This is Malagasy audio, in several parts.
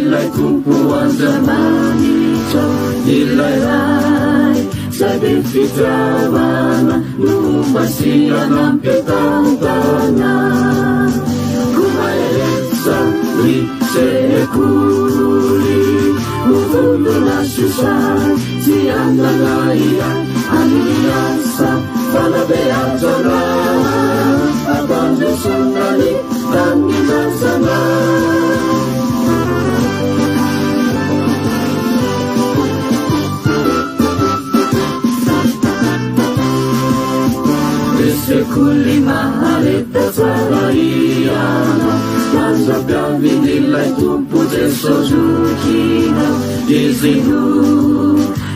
Ilay Tompo Andriamanitra, ilay Ray, izay be fitiavana no Masiana mpitantana. Koa mahereza ry sekoly, ho vonona sy ho sahy, tsy hanana ahiahy amin'ny asa fanabeazana. Fampandrosoana ny tanindrazana. Ry sekoly mahareta tsara ianao, mandra-piavian'ilay Tompo Jesosy zokinao, Izy no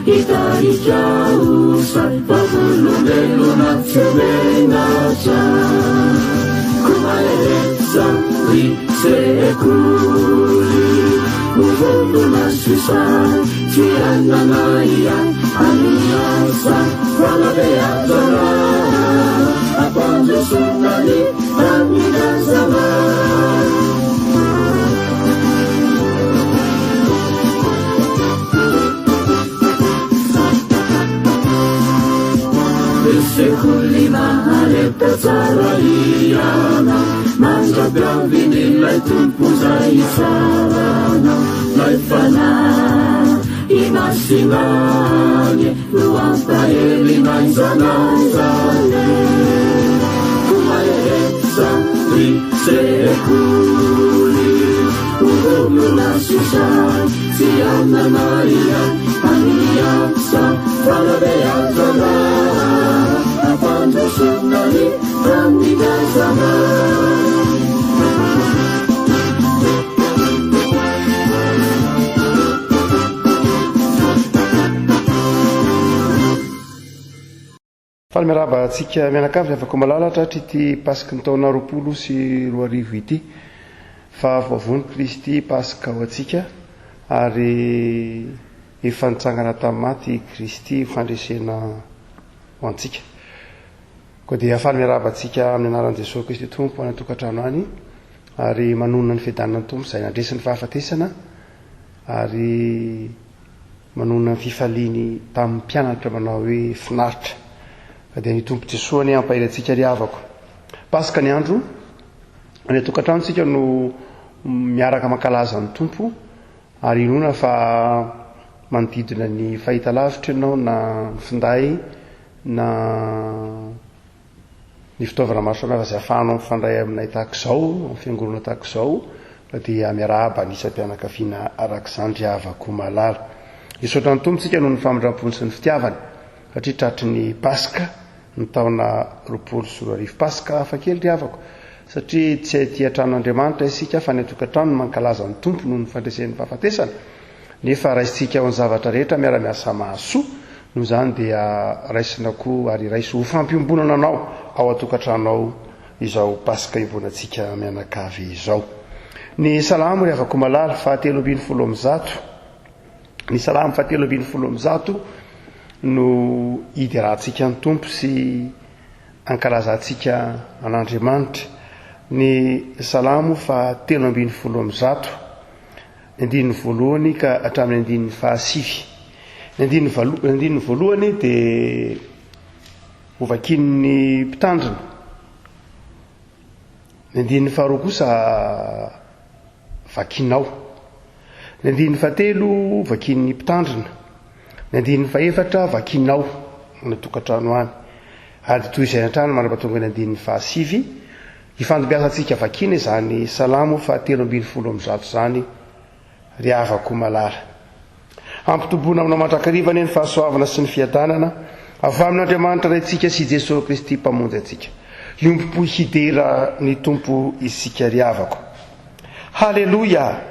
hitarika ho sahy vavolombelona tsy menatra. Koa mahereza ry sekoly, ho vonona sy sahy, tsy hanana ahiahy amin'ny asa fanabeazana, hampandrosoana ny tanindrazana. Sekoly mahareta tsara ianao, mandra-piavian'ilay Tompo izay hitsarana. Ilay Fanahy Masina anie no hampahery n'aiza n'aiza anie. Koa mahereza ry sekoly, ho vonona sy ho sahy, tsy hanana ahiahy amin'ny asa fanabeazana, hampandrosoana ny tanindrazana. Faly miarahaba antsika mianakavy ry havako malala tratry ity Paska ny taona 2020 ity fa voavono Kristy Paska ho antsika ary efa nitsangana tamin'ny maty i Kristy ho fandresena ho antsika. Koa dia faly miarahaba antsika amin'ny anaran'i Jesoa Kristy Tompo any an-tokantrano any ary manonona ny fiadanan'ny Tompo izay nandresy ny fahafatesana ary Manonona ny fifaliany tamin'ny mpianatra manao hoe finaritra. Ka dia ny Tompo Jesoa anie hampahery antsika ry havako. Paska ny andro, any an-tokantrano tsika no miaraka mankalaza ny Tompo ary inoana fa manodidina ny fahitalavitra ianao na ny finday na Ny fitaovana maro samihafa izay ahafahanao mifandray aminay tahaka izao, amin'ny fiangonana tahaka izao, dia miarahaba ny isam-pianakaviana araka izany ry havako malala. Hisaotra ny Tompo isika noho ny famindram-pony sy ny fitiavany, satria tratry ny Paska ny taona 2020. Paska hafakely ry havako, satria tsy aty an-tranon'Andriamanitra isika fa any an-tokantrano no mankalaza ny Tompo noho ny fandresen'ny fahafatesana. Nefa raisintsika ao ny zavatra rehetra miara-miasa mahasoa, noho izany dia raisina koa ary raiso ho fampiombonana anao ao an-tokantrano ao izao Paska iombonantsika mianakavy izao. Ny Salamo ry havako malala, fahatelo ambin'ny folo amby zato, ny Salamo fahatelo ambin'ny folo amby zato no hiderantsika ny Tompo sy ankalazantsika an'Andriamanitra. Ny Salamo fahatelo ambin'ny folo amby zato. Ny andininy voalohany ka hatramin'ny andininy fahasivy. Ny andininy valo, ny andininy voalohany dia hovakian'ny mpitandrina. Ny andininy faharoa kosa vakinao. Ny andininy fahatelo vakian'ny mpitandrina. Ny andininy fahefatra vakinao any an-tokantrano any. Ary toy izay hatrany mandra-pahatonga ny andininy fahasivy. Ifandimbiasantsika vakiana izany Salamo fahatelo ambin'ny folo amby zato izany, ry havako malala. Hampitomboina aminao mandrakariva anie ny fahasoavana sy ny fiadanana avy amin'Andriamanitra Raintsika sy Jesoa Kristy Mpamonjy antsika. Hiombom-po hidera ny Tompo isika ry havako. Haleloia!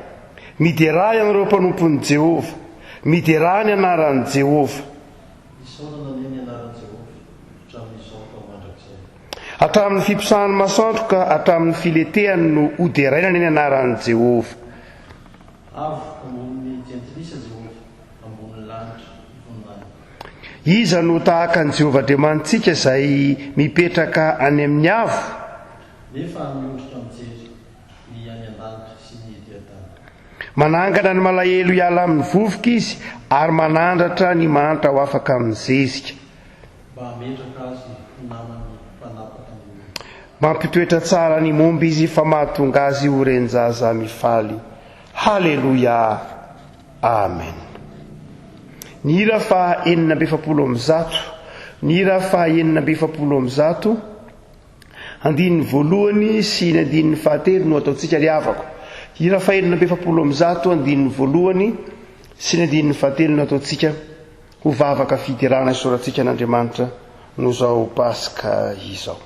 Miderà ianareo mpanompon'i Jehovah, miderà ny anaran'i Jehovah. Isaorana anie ny anaran'i Jehovah hatramin'izao ka ho mandrakizay. Hatramin'ny fiposahan'ny masoandro ka hatramin'ny filetehany no hoderaina anie ny anaran'i Jehovah. Avo ambonin'ny jentilisa Jehovah, ambonin'ny lanitra ny voninahiny. Iza no tahaka an'i Jehovah Andriamanitsika izay mipetraka any amin'ny avo? Nefa miondrika mijery ny any an-danitra sy ny ety an-tany. Manangana ny malahelo hiala amin'ny vovoka izy, ary manandratra ny mahantra ho afaka amin'ny zezika. Mba hametraka azy ho naman'ny mpanapaka ny olona. Mampitoetra tsara ny momba izy fa mahatonga azy ho ren-jaza mifaly. Haleloia! Amen. Ny hira faha 146. Ny hira faha 146. Andininy voalohany sy ny andininy fahatelo no ataontsika ry havako. Hira faha 146 andininy voalohany sy ny andininy fahatelo no ataontsika ho vavaka fiderana isaorantsika an'Andriamanitra noho izao Paska izao.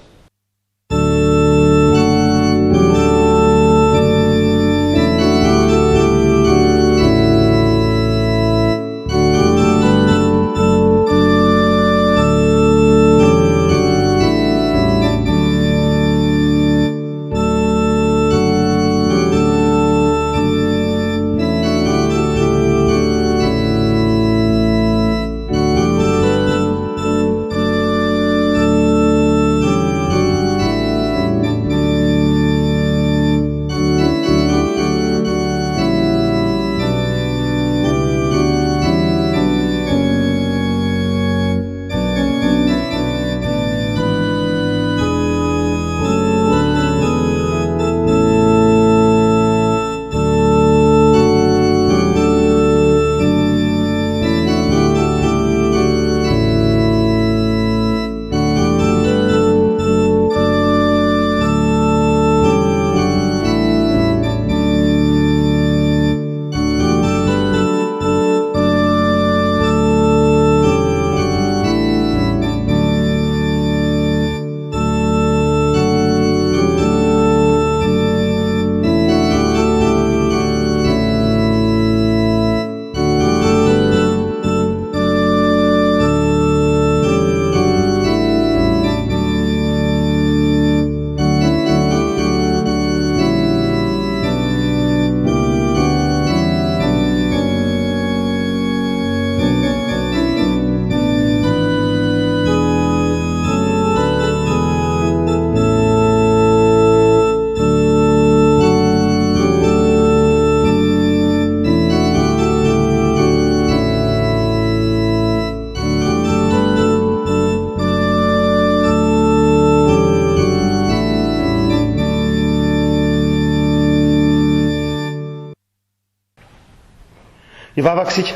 Hivavaka isika.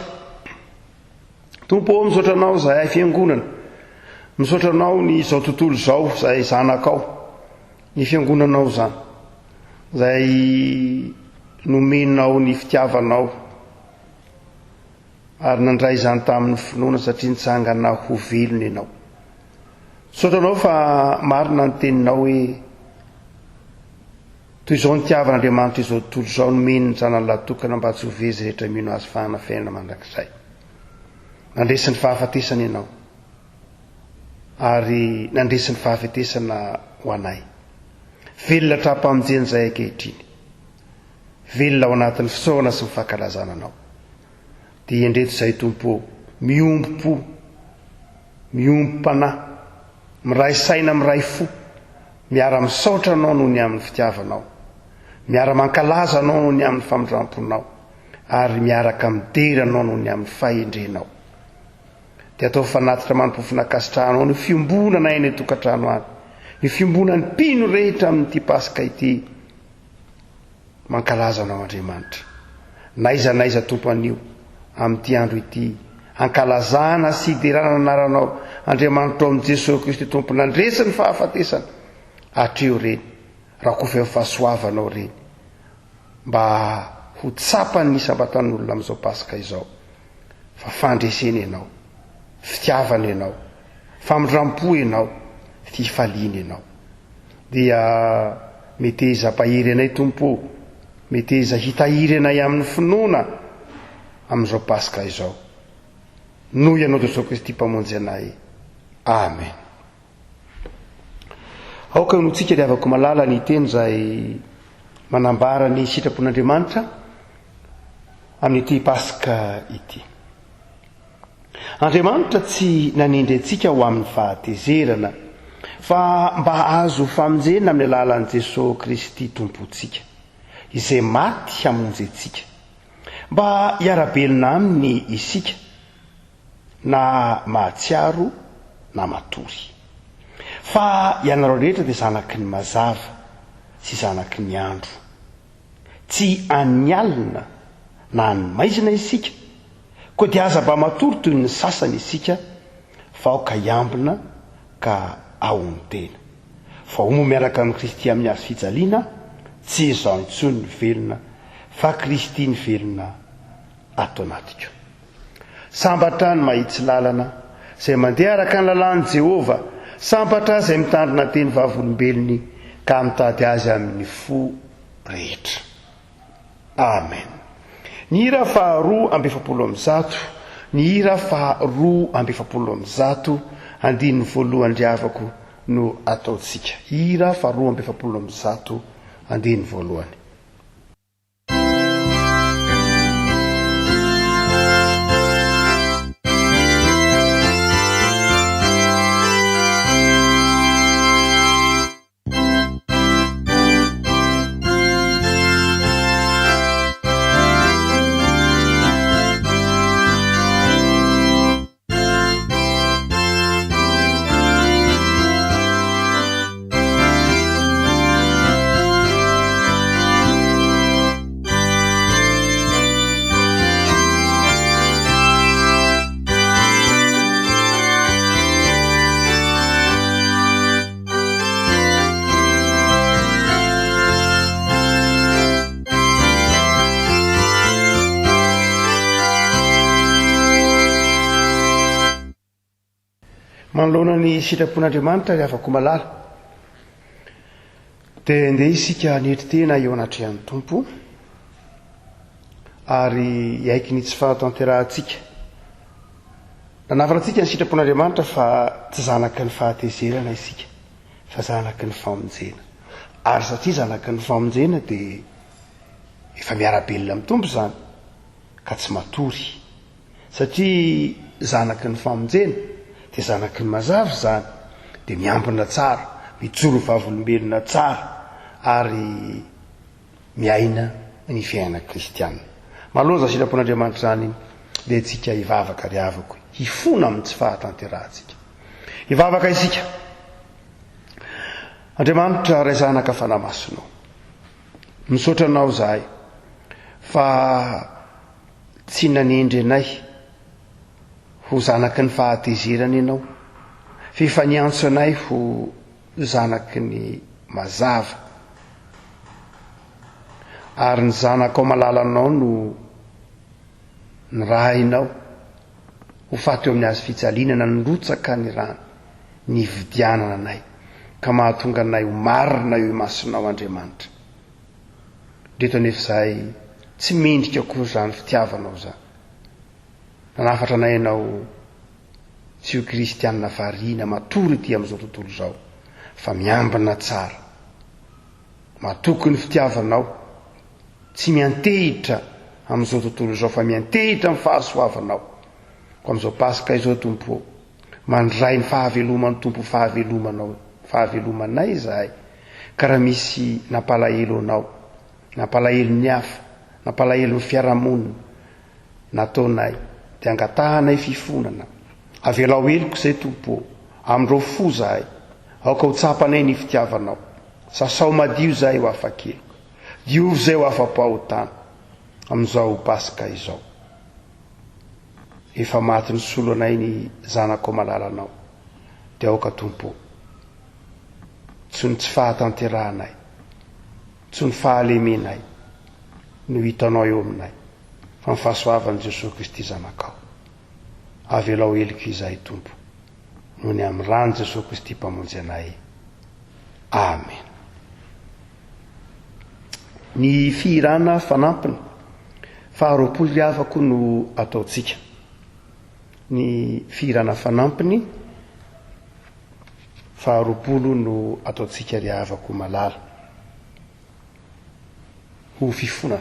Tompo ô, misaotra Anao izahay fiangonana. Misaotra Anao ny izao tontolo izao, izay zanakao. Ny fiangonanao izany. Izay nomenao ny fitiavanao. Ary nandray izany tamin'ny finoana satria nitsangana ho velona Ianao. Misaotra Anao fa marina ny teninao hoe Toy izao nitiavan'Andriamanitra izao tontolo izao, nomeny ny Zanany lahy-tokana mba tsy ho very izay rehetra mino Azy fa hanana fiainana mandrakizay. Nandresy ny fahafatesana Ianao, ary nandresy ny fahafetesana ho anay. Velona hatrampamonjena izahay ankehitriny. Velona ao anatin'ny fisaorana sy ny fankalazana Anao. Dia indreto izahay Tompo ô, miombom-po, miombom-panahy, miray saina miray fo, Miara-misaotra Anao noho ny amin'ny fitiavanao. Miara-mankalaza Anao noho ny amin'ny famindram-ponao. Ary miaraka midera Anao noho ny amin'ny fahendrenao. Dia ataovy fanatitra manom-pofona ankasitrahanao ny fiombonana any an-tokantrano any. Ny fiombonan'ny mpino rehetra amin'ity Paska ity. Mankalaza Anao Andriamanitra. N'aiza n'aiza Tompo anio, amin'ity andro ity, ankalazana sy hiderana ny anaranao, Andriamanitra ao amin'i Jesoa Kristy Tompo nandresy ny fahafatesana. Atreho ireny, rakofy amin'ny fahasoavanao ireny, mba ho tsapan'ny isam-batan'olona amin'izao Paska izao, fa fandresena Ianao, fitiavana Ianao, famindram-po Ianao, fifaliana Ianao. Dia meteza hampahery anay Tompo ô, meteza hitahiry anay amin'ny finoana amin'izao Paska izao. Noho Ianao Jesoa Kristy Mpamonjy anay. Amen. Aoka henointsika ry havako malala ny teny izay manambara ny sitrapon'Andriamanitra amin'ity Paska ity. Andriamanitra tsy nanendry antsika ho amin'ny fahatezerana, fa mba hahazo famonjena amin'ny alalan'i Jesoa Kristy Tompontsika, izay maty hamonjy antsika. Mba hiara-belona aminy isika, na mahatsiaro na matory. Fa ianareo rehetra dia zanaky ny mazava sy zanaky ny andro. Tsy an'ny alina na an'ny maizina isika, koa dia aza mba matory toy ny sasany isika, fa aoka hiambina ka ahonon-tena. Fa homo miaraka amin'i Kristy amin'ny hazo fijaliana, tsy izaho intsony no velona, fa Kristy no velona ato anatiko. Sambatra ny mahitsy lalana, izay mandeha araka ny lalàn'i Jehovah, sambatra izay mitandrina teny vavolombelony ka mitady azy amin'ny fo rehetra. Amen. Ny hira faha 142, ny hira faha 142, andininy voalohany ry havako no ataontsika. Hira faha 142, andininy voalohany. Manoloana ny sitrapon'Andriamanitra ry havako malala, dia andeha isika hanetry tena eo anatrehan'ny Tompo ary hiaiky ny tsy fahatanterahantsika. Nanafatra antsika ny sitrapon'Andriamanitra fa tsy zanaky ny fahatezerana isika fa zanaky ny famonjena. Ary satria zanaky ny famonjena dia efa miara-belona amin'ny Tompo izany ka tsy matory. Satria zanaky ny famonjena dia zanaky ny mazava izany, dia miambina tsara, mijoro vavolombelona tsara ary miaina ny fiainana kristiana. Manoloana izany sitrapon'Andriamanitra izany dia antsika hivavaka ry havako, hifona amin'ny tsy fahatanterahantsika. Hivavaka isika. Andriamanitra Ray Zanaka Fanahy Masina ô, misaotra Anao izahay fa Tsy nanendry anay ho zanaky ny fahatezerana Ianao, fa efa niantso anay ho zanaky ny mazava. Ary ny Zanakao malalanao no nirahinao ho faty eo amin'ny hazo fijaliana nandrotsaka ny rany nividianana anay, ka mahatonga anay ho marina eo imasonao Andriamanitra. Ndreto anefa izahay tsy mendrika akory izany fitiavanao izany. Nanafatra anay ianao tsy ho kristianina variana matory ety amin'izao tontolo izao fa miambina tsara. Matoky ny fitiavanao, tsy miantehitra amin'izao tontolo izao fa miantehitra amin'ny fahasoavanao. Koa amin'izao Paska izao Tompo ô, mandray ny fahaveloman'ny Tompo ho fahavelomanao, fahavelomanay izahay. Ka raha misy nampalahelo anao, nampalahelo ny hafa, nampalahelo ny fiarahamonina, nataonay, dia angatahanay fifonana. Avelao heloka izay Tompo ô, amindrao fo izahay, aoka ho tsapanay ny fitiavanao. Sasao madio izahay ho afa-keloka, diovy izay ho afa-pahotana, amin'izao Paska izao. Efa maty nisolo anay ny Zanakao malalanao, dia aoka Tompo ô, Tsy ny tsy fahatanterahanay, tsy ny fahalemenay no hitanao eo aminay, fa ny fahasoavan'i Jesoa Kristy Zanakao. Avelao heloka izahay Tompo, noho ny amin'ny ran'i Jesoa Kristy Mpamonjy anay. Amen. Ny fihirana fanampiny faharoapolo ry havako no ataontsika. Ny fihirana fanampiny Faharoapolo no ataontsika ry havako malala. Ho fifonana.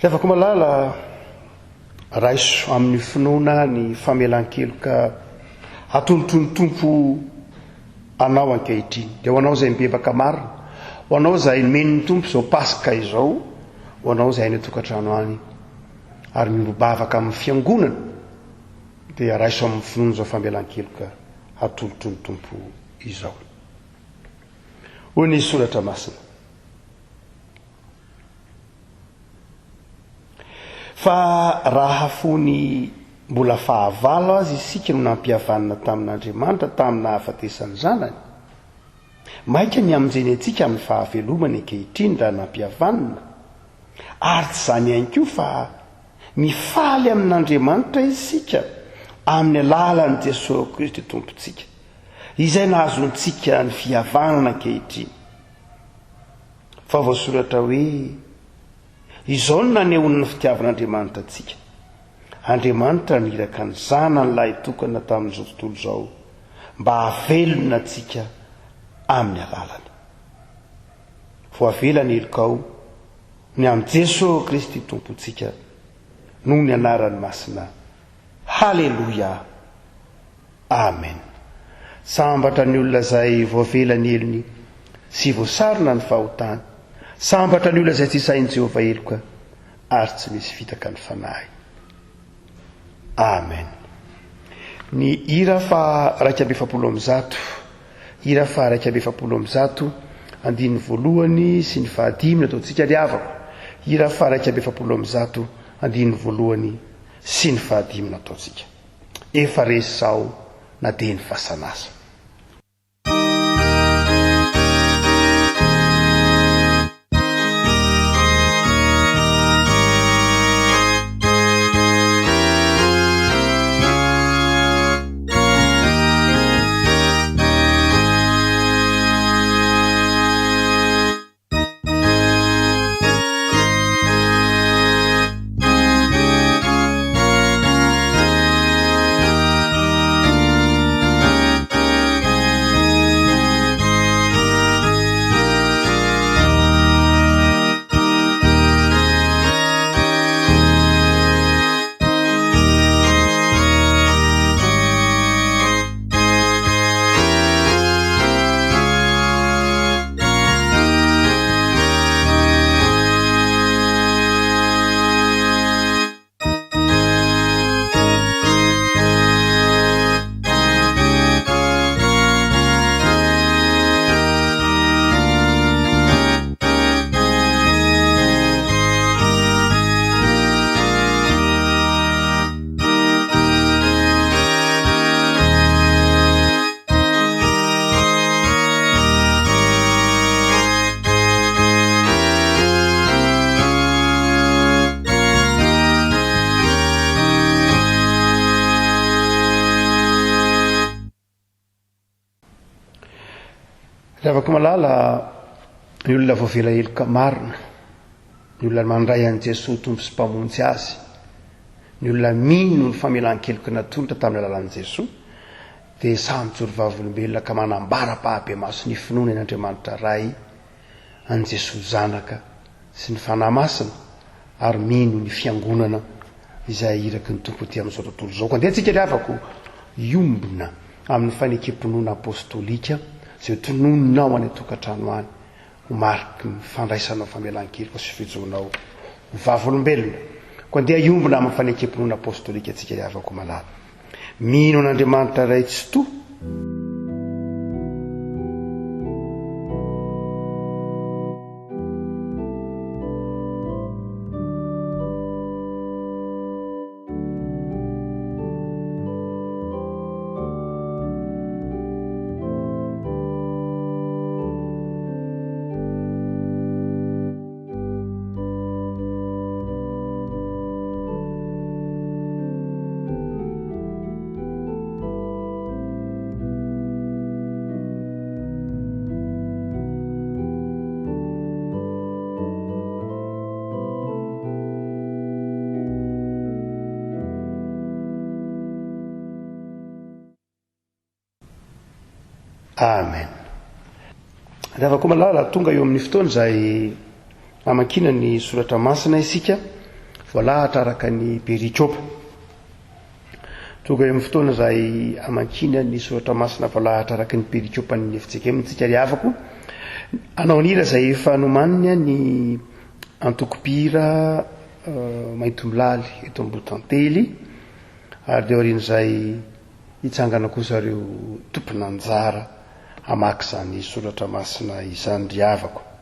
Ry havako malala, raiso amin'ny finoana ny famelan-keloka atolotry ny Tompo anao ankehitriny. Dia ho anao izay mibebaka marina, ho anao izay nomen'ny Tompo izao Paska izao, ho anao izay any an-tokantrano any ary miombom-bavaka amin'ny fiangonana, dia raiso amin'ny finoana izao famelan-keloka atolotry ny Tompo izao. Hoy ny Soratra Masina. Fa raha fony mbola fahavalo aza isika no nampihavanina tamin'Andriamanitra tamin'ny nahafatesan'ny Zanany, mainka ny hamonjeny antsika amin'ny fahavelomany ankehitriny raha nampihavanina, ary tsy izany ihany koa fa mifaly amin'Andriamanitra isika amin'ny alalan'i Jesoa Kristy Tompontsika, izay nahazoantsika ny fihavanana ankehitriny. Fa voasoratra hoe, Izao no nanehoany ny fitiavan'Andriamanitra antsika, Andriamanitra niraka ny Zanany lahitokana tamin'izao tontolo izao mba hahavelona antsika amin'ny alalany. Voavela ny helokao ny amin'i Jesoa Kristy Tompontsika noho ny anarany masina. Haleloia! Amen. Sambatra ny olona izay voavela ny helony sy voasarona ny fahotany. Sambatra ny olona izay tsy sahin'i Jehovah heloka ary tsy misy fitaka ny fanahiny. Amen. Ny hira faha 141, hira faha 141, andininy voalohany sy ny fahadimy nataontsika ry havako. Hira faha 141, andininy voalohany sy ny fahadimy nataontsika. Efa resy zaho na dia ny fasana aza. Ry havako malala, ny olona voavela heloka marina, ny olona mandray an'i Jesoa Tompo sy Mpamonjy azy, ny olona mino ny famelan-keloka natolotra tamin'ny alalan'i Jesoa, dia samy mijoro vavolombelona ka manambara ampahabemaso ny finoany an'Andriamanitra Ray, an'i Jesoa Zanaka sy ny Fanahy Masina ary mino ny Fiangonana izay iraky ny Tompo ety amin'izao tontolo izao. Koa andeha tsika ry havako hiombona amin'ny fanekem-pinoana apostolika izay ho tononinao any an-tokantrano any ho mariky ny fandraisanao famelan-keloka sy fijoronao ho vavolombelona. Koa andeha hiombona amin'ny fanekem-pinoana apostolika tsika ry havako malala. Mino an'Andriamanitra Ray Tsitoha. Amen. Ry havako malala, tonga eo amin'ny fotoana izay hamakiana ny soratra masina isika. voalahatra araka ny perikopa. Tonga eo amin'ny fotoana izay hamakiana ny soratra masina voalahatra araka ny perikopan'ny fjkm tsika ry havako. Hanao ny hira izay efa nomaniny ny antoko-mpihira Maintimolaly eto Ambohitantely ary dia aorian'izay hitsangana kosa ireo tompon'anjara hamaky izany soratra masina izany ry havako.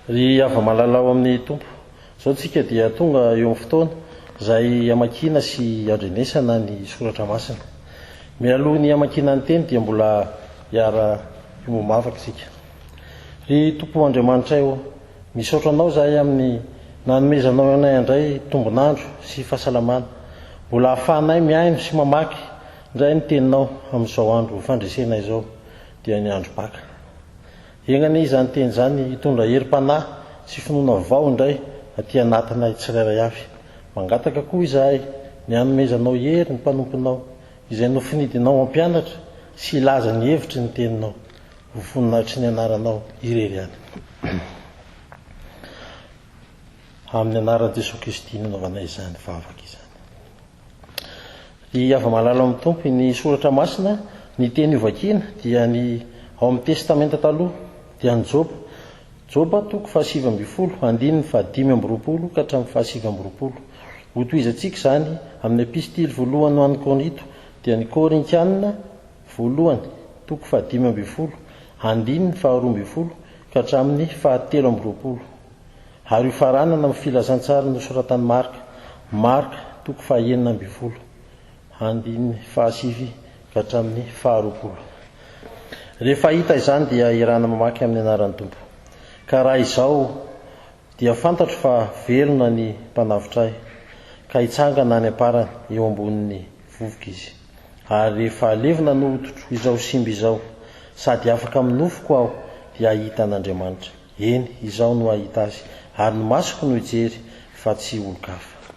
Ry hava-malala ao amin'ny Tompo, izao tsika dia tonga eo amin'ny fotoana izay hamakiana sy handrenesana ny Soratra Masina. Mialoha ny hamakiana ny Teny dia mbola hiara-hiombom-bavaka isika. Ry Tompo Andriamanitray ô, misaotra Anao izahay amin'ny nanomezanao anay handray tombon'andro sy fahasalamana, mbola ahafahanay mihaino sy mamaky indray ny Teninao amin'izao andro fandresena izao, dia ny andro Paka. Enga anie izany teny izany hitondra herim-panahy sy finoana vao indray aty anatinay tsirairay avy. Mangataka koa izahay ny hanomezanao hery ny mpanomponao izay nofinidinao hampianatra sy hilaza ny hevitry ny teninao ho voninahitry ny anaranao irery ihany. Amin'ny anaran'i Jesoa Kristy no anaovanay izany vavaka izany. Ry hava-malala ao amin'ny Tompo, ny Soratra Masina, ny teny hovakiana dia ny ao amin'ny Testamenta Taloha, dia ny Joba. Joba toko fahasivy ambin'ny folo, andininy fahadimy amby roapolo ka hatramin'ny fahasivy amby roapolo. Hotohizantsika izany amin'ny Epistily voalohany ho an'ny Korinto, dia ny Korintiana voalohany, toko fahadimy ambin'ny folo, andininy faharoa ambin'ny folo ka hatramin'ny fahatelo amby roapolo. Ary ho faranana amin'ny filazantsara nosoratan'i Marka, Marka, toko faha-16, andininy fahasivy ka hatramin'ny faharoapolo. Rehefa hita izany dia iarahana mamaky amin'ny anaran'ny Tompo. Ka raha izao dia fantatro fa velona ny Mpanavotra ahy, ka hitsangana any am-parany eo ambonin'ny vovoka Izy. Ary rehefa halevina ny hoditro izao simba izao, sady afaka amin'ny nofoko aho, dia hahita an'Andriamanitra. Eny, izaho no hahita azy, ary ny masoko no hijery, fa tsy olon-kafa.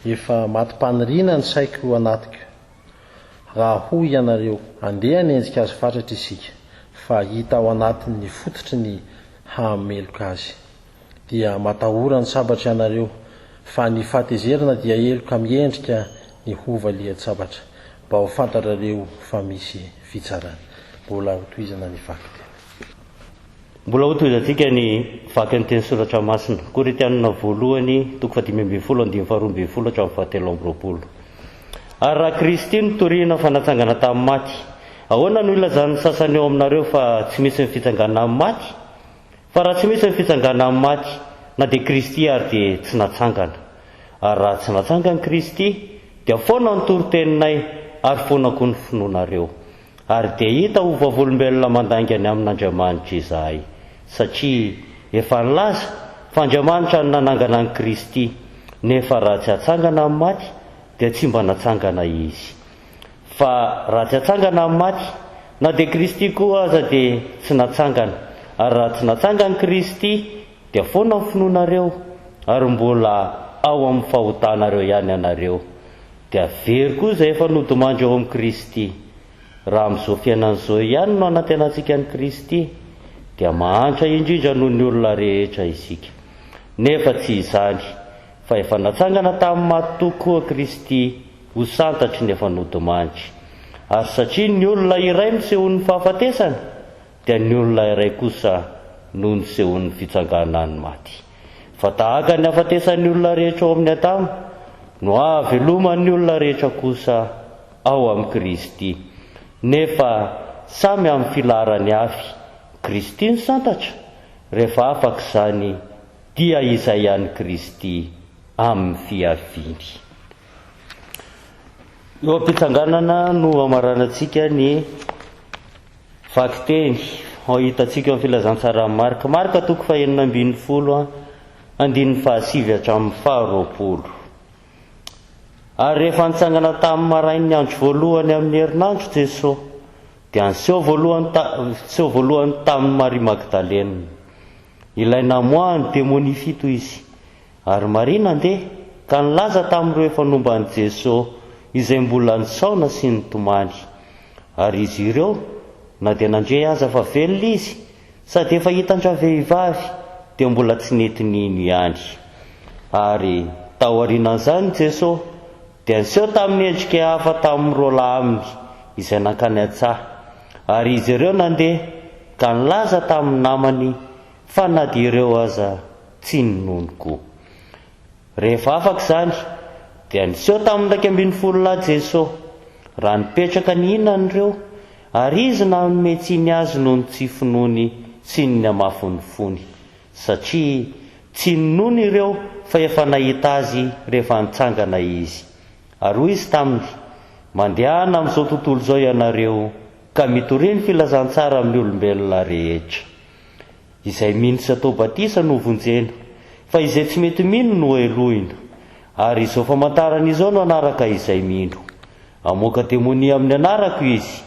Efa matim-paniriana ny saiko anatiko, raha hoy ianareo, Andeha hanenjika azy fatratra isika, fa hita ao anatiny ny fototry ny hahameloka azy. Dia matahora ny sabatra ianareo, fa ny fahatezerana dia heloka miendrika ny hovalian-tsabatra, mba ho fantatrareo fa misy fitsarana. Mbola hotohizana ny vakiteny. Mbola hotohizantsika ny vaky ny teny soratra masina. Korintianina voalohany, toko fahadimy ambin'ny folo, andininy faharoa ambin'ny folo hatramin'ny fahatelo amby roapolo. Ary raha Kristy no torina fa natsangana tamin'ny maty, ahoana no ilazan'ny sasany eo aminareo fa tsy misy ny fitsanganana amin'ny maty? Fa raha tsy misy ny fitsanganana amin'ny maty, na dia Kristy ary dia tsy natsangana. Ary raha tsy natsangan'i Kristy, dia foana ny toriteninay ary foana koa ny finoanareo. Ary dia hita ho vavolombelona mandainga ny amin'Andriamanitra izahay, satria efa nilaza fa Andriamanitra no nanangana an'i Kristy, nefa raha tsy hatsangana amin'ny maty, dia tsy mba natsangana Izy. Fa raha tsy hatsangana amin'ny maty, na dia Kristy koa aza dia tsy natsangana, ary raha tsy natsangan'i Kristy, dia foana ny finoanareo, ary mbola ao amin'ny fahotanareo ihany ianareo. Dia very koa izay efa nodimandry ao amin'i Kristy. Raha amin'izao fiainana izao ihany no anantenantsika an'i Kristy, dia mahantra indrindra noho ny olona rehetra isika. Nefa tsy izany, fa efa natsangana tamin'ny maty tokoa Kristy ho santatry ny efa nodimandry. Ary satria ny olona iray nisehoan'ny fahafatesana, dia ny olona iray kosa no nisehoan'ny fitsanganan'ny maty. Fa tahaka ny hafatesan'ny olona rehetra ao amin'i Adama, no hahaveloman'ny olona rehetra kosa ao amin'i Kristy. Nefa samy amin'ny filaharany avy, Kristy no santatra, rehefa afaka izany dia izay an'i Kristy amin'ny fiaviany. Eo am-pitsanganana no hamaranantsika ny Vakiteny, Ao hitantsika ao amin'ny Filazantsaran'i Marka, Marka toko fahenina ambin'ny folo, andininy fahasivy hatramin'ny faharoapolo. Ary rehefa nitsangana tamin'ny marain'ny andro voalohany amin'ny herinandro Jesoa, dia niseho voalohany ta, niseho voalohany tamin'i Maria Magdalena, ilay namoahany demonia fito izy. Ary Maria nandeha ka nilaza tamin'ireo efa nomba an'i Jesoa izay mbola nisaona sy nitomany. Ary izy ireo, na dia nandre aza fa velona izy, sady efa hitan-dravehivavy, dia mbola tsy nety nino ihany. Ary taorianan'izany Jesoa dia niseho tamin'ny endrika hafa tamin'ny roa lahy aminy izay nankany an-tsaha. Ary izy ireo nandeha ka nilaza tamin'ny namany fa na dia ireo aza tsy ninono koa. Rehefa afaka izany, dia niseho tamin'ny 11 lahy Jeso, raha nipetraka nihinana ireo, ary Izy nanome tsiny azy noho ny tsy finoany sy ny hamafin'ny fony. satria tsy ninoany ireo fa efa nahita Azy rehefa nitsangana Izy. Ary hoy Izy taminy, Mandehana amin'izao tontolo izao ianareo, ka mitoria ny filazantsara amin'ny olombelona rehetra. Izay mino sy atao batisa no hovonjena, fa izay tsy mety mino no hohelohina. Ary izao famantarana izao no hanaraka izay mino, Hamoaka demonia amin'ny anarako izy,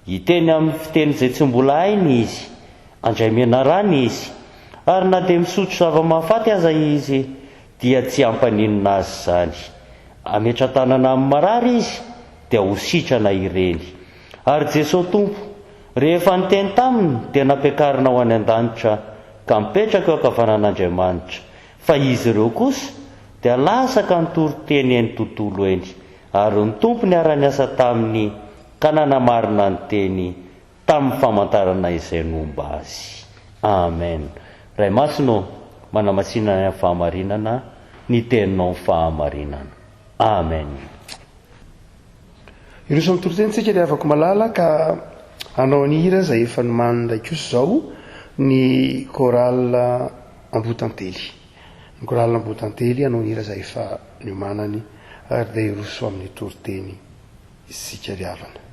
hiteny amin'ny fiteny izay tsy mbola hainy izy, handray menarana izy, ary na dia misotro zava-mahafaty aza izy, dia tsy hampaninona azy izany. Hametra-tanana amin'ny marary izy, dia ho sitrana ireny. Ary Jesoa Tompo, rehefa niteny taminy, dia nampiakarina ho any an-danitra, ka mipetraka eo ankavanan'Andriamanitra. Fa izy ireo kosa, dia lasa ka nitory teny eny tontolo eny. Ary ny Tompo niara-niasa taminy, ka nanamarina ny teny tamin'ny famantarana izay nomba azy. Amen. Ray Masina ô, manamasina ny amin'ny fahamarinana, ny Teninao ny fahamarinana. Amen. Hiroso amin'ny toriteny tsika ry havako malala ka hanao ny hira izay efa nomaninay kosa izao ny chorale Ambohitantely. Ny chorale Ambohitantely hanao ny hira izay efa niomanany ary dia hiroso amin'ny toriteny isika ry havana.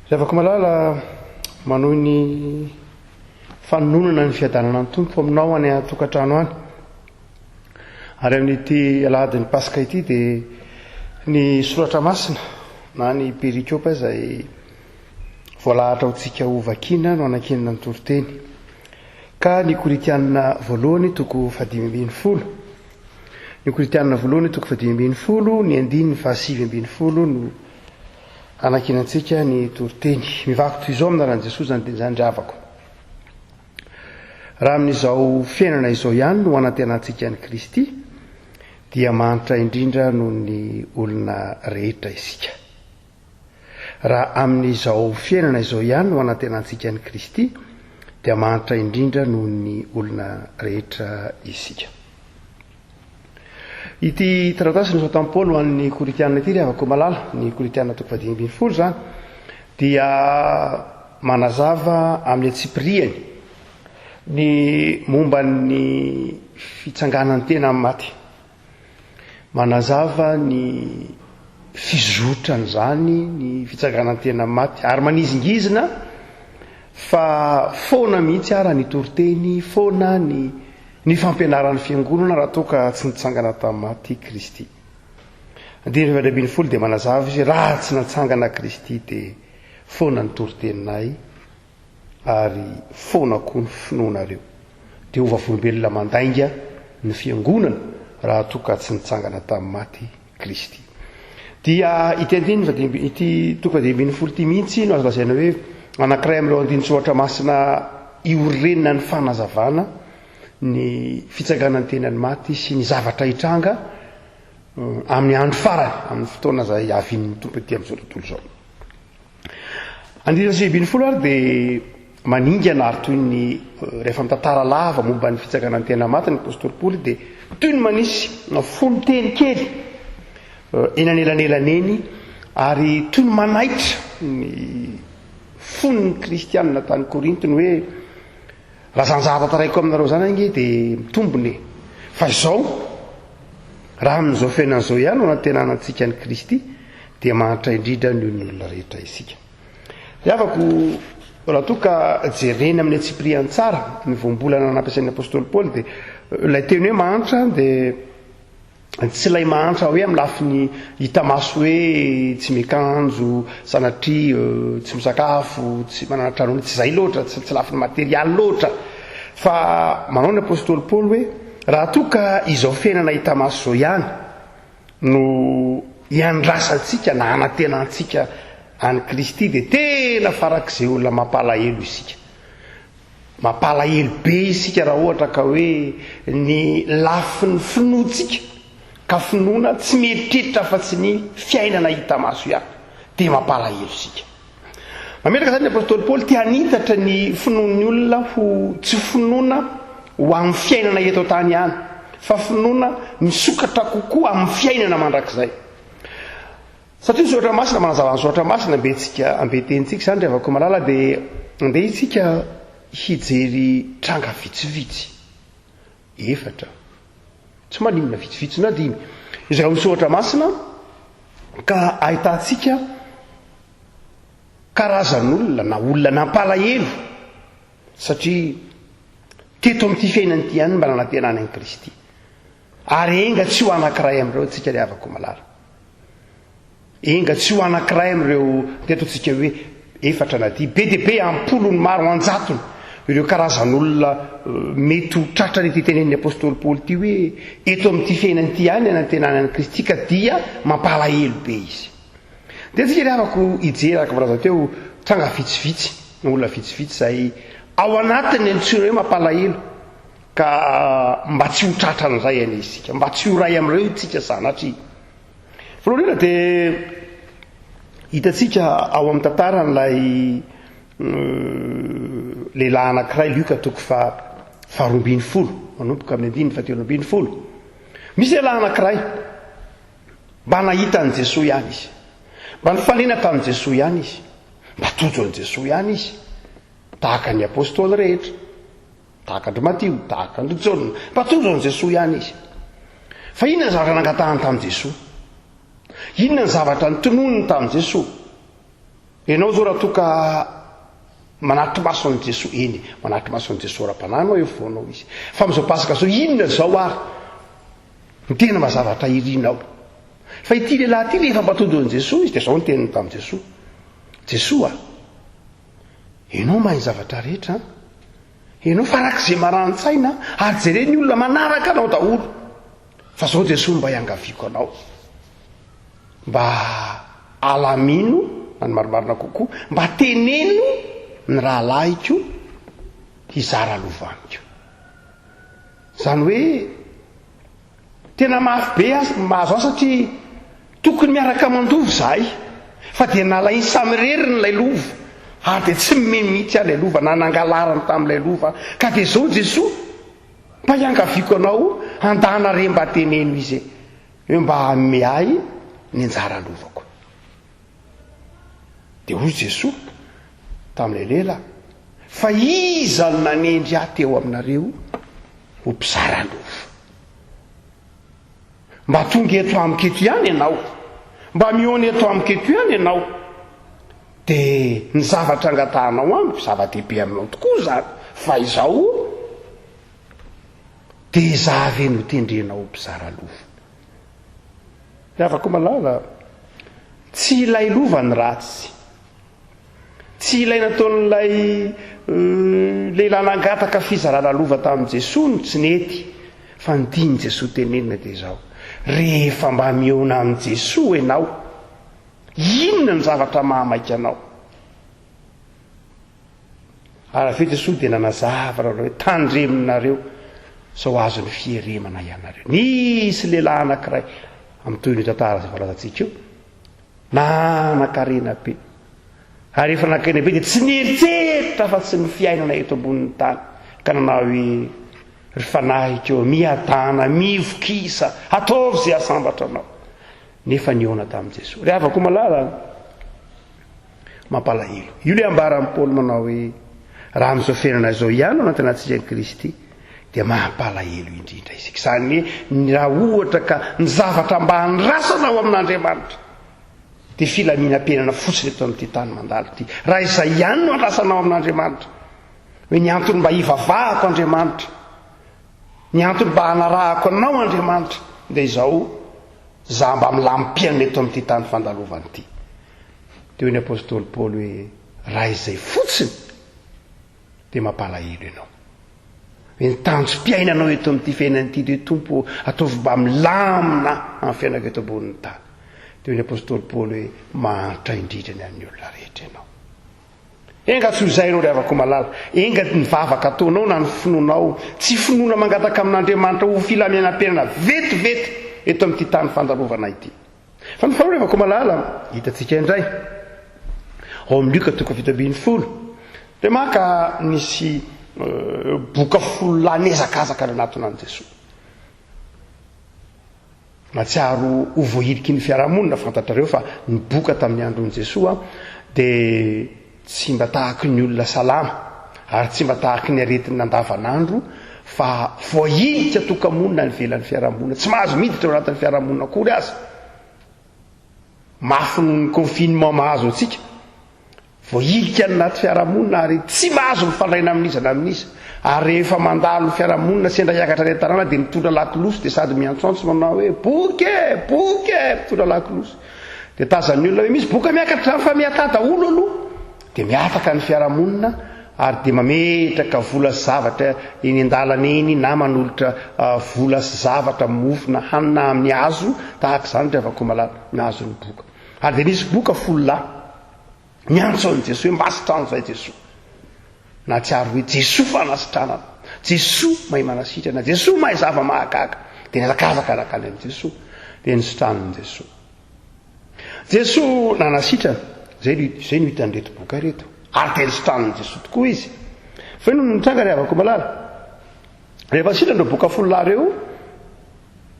Ry havako malala, manohy ny fanononana ny fiadanana ny Tompo aminao any an-tokantrano any. Ary amin'ity alahadin'ny Paska ity dia ny soratra masina na ny perikopa izay voalahatra ho tsika ho vakiana no anankinana ny toriteny. Ka ny Korintianina voalohany toko fahadimy ambin'ny folo. Ny Korintianina voalohany toko fahadimy ambin'ny folo, ny andininy fahasivy ambin'ny folo no anankinantsika ny toriteny. Mivaky toy izao amin'ny anaran'i Jesoa izany teny izany ry havako. Raha amin'izao fiainana izao ihany no anantenantsika an'i Kristy, dia mahantra indrindra noho ny olona rehetra isika. Raha amin'izao fiainana izao ihany no anantenantsika an'i Kristy, dia mahantra indrindra noho ny olona rehetra isika. Ity taratasy nosoratan'i Paoly ho an'ny Korintiana ity ry havako malala, ny Korintiana toko fahadimy ambin'ny folo izany, dia manazava amin'ny antsipiriany ny momba ny fitsanganan'ny tena amin'ny maty. Manazava ny fizotran'izany ny fitsanganan'ny tena amin'ny maty ary manizingizina fa foana mihitsy ara ny toriteny, foana ny ny fampianaran'ny fiangonana raha toa ka tsy nitsangana tamin'ny maty Kristy. Andininy 14 dia manazava izy raha tsy natsangana Kristy dia foana ny toriteninay ary foana koa ny finoanareo. Dia ho vavolombelona mandainga ny fiangonana raha toa ka tsy nitsangana tamin'ny maty Kristy. Dia ity andininy fahadimy, ity toko fahadimy ambin'ny folo ity mihitsy no azo lazaina hoe anankiray amin'ireo andinin-tsoratra masina iorenan'ny fanazavana ny fitsanganan'ny tenan'ny maty sy ny zavatra hitranga amin'ny andro farany, amin'ny fotoana izay havian'ny Tompo ety amin'izao tontolo izao. Andininy 19 ary dia maningana ary toy ny rehefa mitantara lava momba ny fitsanganan'ny tena maty ny apostoly Paoly dia toy ny manisy fonon-teny kely eny anelanelany eny ary toy ny manaitra ny fon'ny kristianina tany Korinto ny hoe raha zany zavatra tantaraiko aminareo zany ange dia mitombina e fa izao raha amin'izao fiainana izao ihany no anantenana antsika an'i Kristy dia mahantra indrindra noho ny olona rehetra isika. Ry havako, raha toa ka jerena amin'ny antsipiriany tsara ny voambolana nampiasain'ny apostoly Paoly dia ilay teny hoe mahantra dia tsy ilay mahantra hoe amin'ny lafiny hita maso hoe tsy miakanjo, sanatria tsy misakafo, tsy manana trano, tsy izay loatra, tsy lafiny materialy loatra. Fa manao ny apostoly Paoly hoe raha toa ka izao fiainana hita maso izao ihany no iandrasantsika na anantenantsika an'i Kristy dia tena farak'izay olona mampalahelo isika. Mampalahelo be isika raha ohatra ka hoe ny lafin'ny finoantsika ka finoana tsy mieritreritra afa-tsy ny fiainana hita maso ihany dia mampalahelo isika. Mametraka izany ny apostoly Paoly te hanitatra ny finoan'ny olona ho tsy finoana ho amin'ny fiainana eto an-tany ihany, fa finoana misokatra kokoa amin'ny fiainana mandrakizay. Satria ny soratra masina manazava ny soratra masina ambentsika ambentenintsika izany ry havako malala dia andeha isika hijery tranga vitsivitsy. Efatra. Tsy maninona vitsivitsy na dimy. Izay ao amin'ny soratra masina ka ahitantsika karazan'olona na olona nampalahelo satria teto amin'ity fiainana ity ihany mba nanantenana an'i Kristy. Ary enga tsy ho anankiray amin'ireo antsika ry havako malala. Enga tsy ho anankiray amin'ireo dia ataontsika hoe efatra na dimy, be dia be, am-polony maro, an-jatony, ireo karazan'olona mety ho tratran'ity tenenin'ny apostoly Paoly ity hoe eto amin'ity fiainana ity ihany anantenana an'i Kristy ka dia mampalahelo be izy. Dia antsika ry havako hijery araka voalaza teo tranga vitsivitsy, olona vitsivitsy izay ao anatin'ny antsoina hoe mampalahelo. Ka mba tsy ho tratran'izay anie isika, mba tsy ho iray amin'ireo isika sanatria. Voalohany indrindra dia hitantsika ao amin'ny tantaran'ilay lehilahy anankiray, Lioka toko faha-12, manomboka amin'ny andininy fahatelo ambin'ny folo. Misy lehilahy anankiray, mba nahita an'i Jesoa ihany izy, mba nifanena tamin'i Jesoa ihany izy, mba tojo an'i Jesoa ihany izy, tahaka ny apostoly rehetra. Tahaka an-dry Matio, tahaka an-dry Jaona. Mba tojo an'i Jesoa ihany izy. Fa inona ny zavatra nangatahany tamin'i Jesoa? Inona ny zavatra notononiny tamin'i Jesoa? Ianao izao raha toa ka manatri-maso an'i Jesoa, eny, manatri-maso an'i Jesoa ara-panahy ianao, eo afovoanao izy. Fa amin'izao Paska izao, inona izao ary ny tena mba zavatra irinao? Fa ity lehilahy ity rehefa mba tojo an'i Jesoa izy, dia izao ny teniny tamin'i Jesoa, Jesoa a, ianao mahay ny zavatra rehetra an! Ianao farak'izay marani-tsaina ary jereo ny olona manaraka anao daholo. Fa zao Jesoa mba iangaviako anao. Mba alamino, na ny marimarina kokoa, mba teneno ny rahalahiko hizara lova amiko. Izany hoe Tena mafy be aza ny mahazo ahy satria tokony miaraka mandova izahay fa dia nalainy samirery ilay lova ary dia tsy nomeny mihitsy aho ilay lova na nangalarany tamin'ilay lova aho ka dia izao Jesoa mba iangaviako anao handana re mba teneno izy e hoe mba hanome ahy ny anjara lovako. Dia hoy Jesoa tamin'ilay lehilahy, Fa iza no nanendry ahy teo aminareo ho mpizara lova? Mba tonga eto amiko eto ihany ianao, mba mihaona eto amiko eto ihany ianao, dia ny zavatra angatahanao amiko, zava-dehibe aminao tokoa izany, fa izao dia izaho ve no tendrenao ho mpizara lova? Ry havako malala, tsy ilay lova ny ratsy. Tsy ilay nataon'ilay lehilahy nangataka fizarana lova tamin'i Jesoa no tsy nety, fa ny tian'i Jesoa tenenina dia izao, rehefa mba mihaona amin'i Jesoa ianao, inona ny zavatra mahamaika anao? Ary avy eo Jesoa dia nanazava nanao hoe, Tandremonareo sao azon'ny fieremana ianareo. Nisy lehilahy anankiray, amin'ny tohin'io tantara izay voalazantsika io, nanan-karena be. Ary rehefa nanan-karena be dia tsy nieritreritra afa-tsy ny fiainana eto ambonin'ny tany, ka nanao hoe, Ry fanahiko, miadàna, mivokisa, ataovy izay hahasambatra anao. Nefa nihaona tamin'i Jesoa. Ry havako malala, Mampalahelo. Io ilay ambaran'i Paoly manao hoe, raha amin'izao fiainana izao ihany no anantenantsika an'i Kristy, dia mampalahelo indrindra isika. Izany hoe, raha ohatra ka ny zavatra mba andrasana ao amin'Andriamanitra, dia filaminam-piainana fotsiny eto amin'ity tany mandalo ity. Raha izay ihany no andrasana ao amin'Andriamanitra, hoe ny antony mba hivavahako Andriamanitra, ny antony mba hanarahako anao Andriamanitra, dia izao, za mba milamim-piainana eto amin'ity tany fandalovana ity. Dia hoy ny apostoly Paoly hoe, Raha izay fotsiny dia mampalahelo ianao. Hoe ny tanjom-piainanao eto amin'ity fiainana ity dia hoe, Tompo ô, ataovy mba milamina amin'ny fiainako eto ambonin'ny tany. Dia hoy ny apostoly Paoly hoe, Mahantra indrindra ny an'ny olona rehetra ianao. Enga tsy ho izay ianao ry havako malala. Enga ny vavaka ataonao na ny finoanao, tsy finoana mangataka amin'Andriamanitra ho filaminam-piainana vetivety eto amin'ity tany fandalovana ity. Fa ny faharoa revako malala, hitantsika indray ao amin'ny Lioka toko 17, dia maka nisy boka folo lahy nihazakazaka nanatona an'i Jesoa. Nahatsiaro ho voahiliky ny fiarahamonina, fantatrareo fa ny boka tamin'ny andron'i Jesoa dia tsy mba tahaky ny olona salama ary tsy mba tahaky ny aretina andavanandro fa voahilika toka-monina any ivelan'ny fiarahamonina, tsy mahazo miditra ao anatin'ny fiarahamonina akory aza. Mafy noho ny confinement mahazo antsika. Voahilika any anaty fiarahamonina ary tsy mahazo mifandray na amin'iza na amin'iza. Ary rehefa mandalo fiarahamonina sendra hiakatra any an-tanàna dia mitondra lakolosy dia sady miantsoantso manao hoe boka e! Boka e! Mitondra lakolosy. Dia tazan'ny olona hoe misy boka miakatra izany fa mihatà daholo aloha. Dia mihataka ny fiarahamonina ary dia mametraka vola sy zavatra eny an-dalana eny na manolotra vola sy zavatra, mofo na hanina amin'ny hazo tahaka izany ry havako malala, ny hazon'ny boka. Ary dia nisy boka fololahy. Niantso an'i Jesoa hoe mba sitrano izay Jesoa. Nahatsiaro hoe Jesoa fanasitranana. Jesoa mahay manasitrana. Jesoa mahay zava-mahagaga. Dia nihazakazaka nankany amin'i Jesoa. Dia nositranin'i Jesoa. Jesoa nanasitrana. Izay no, izay no hitan'ireto boka ireto. Ary dia nositranin'i Jesoa tokoa izy. Fa inona no nitranga ry havako malala? Rehefa sitrana ireo boka fololahy ireo,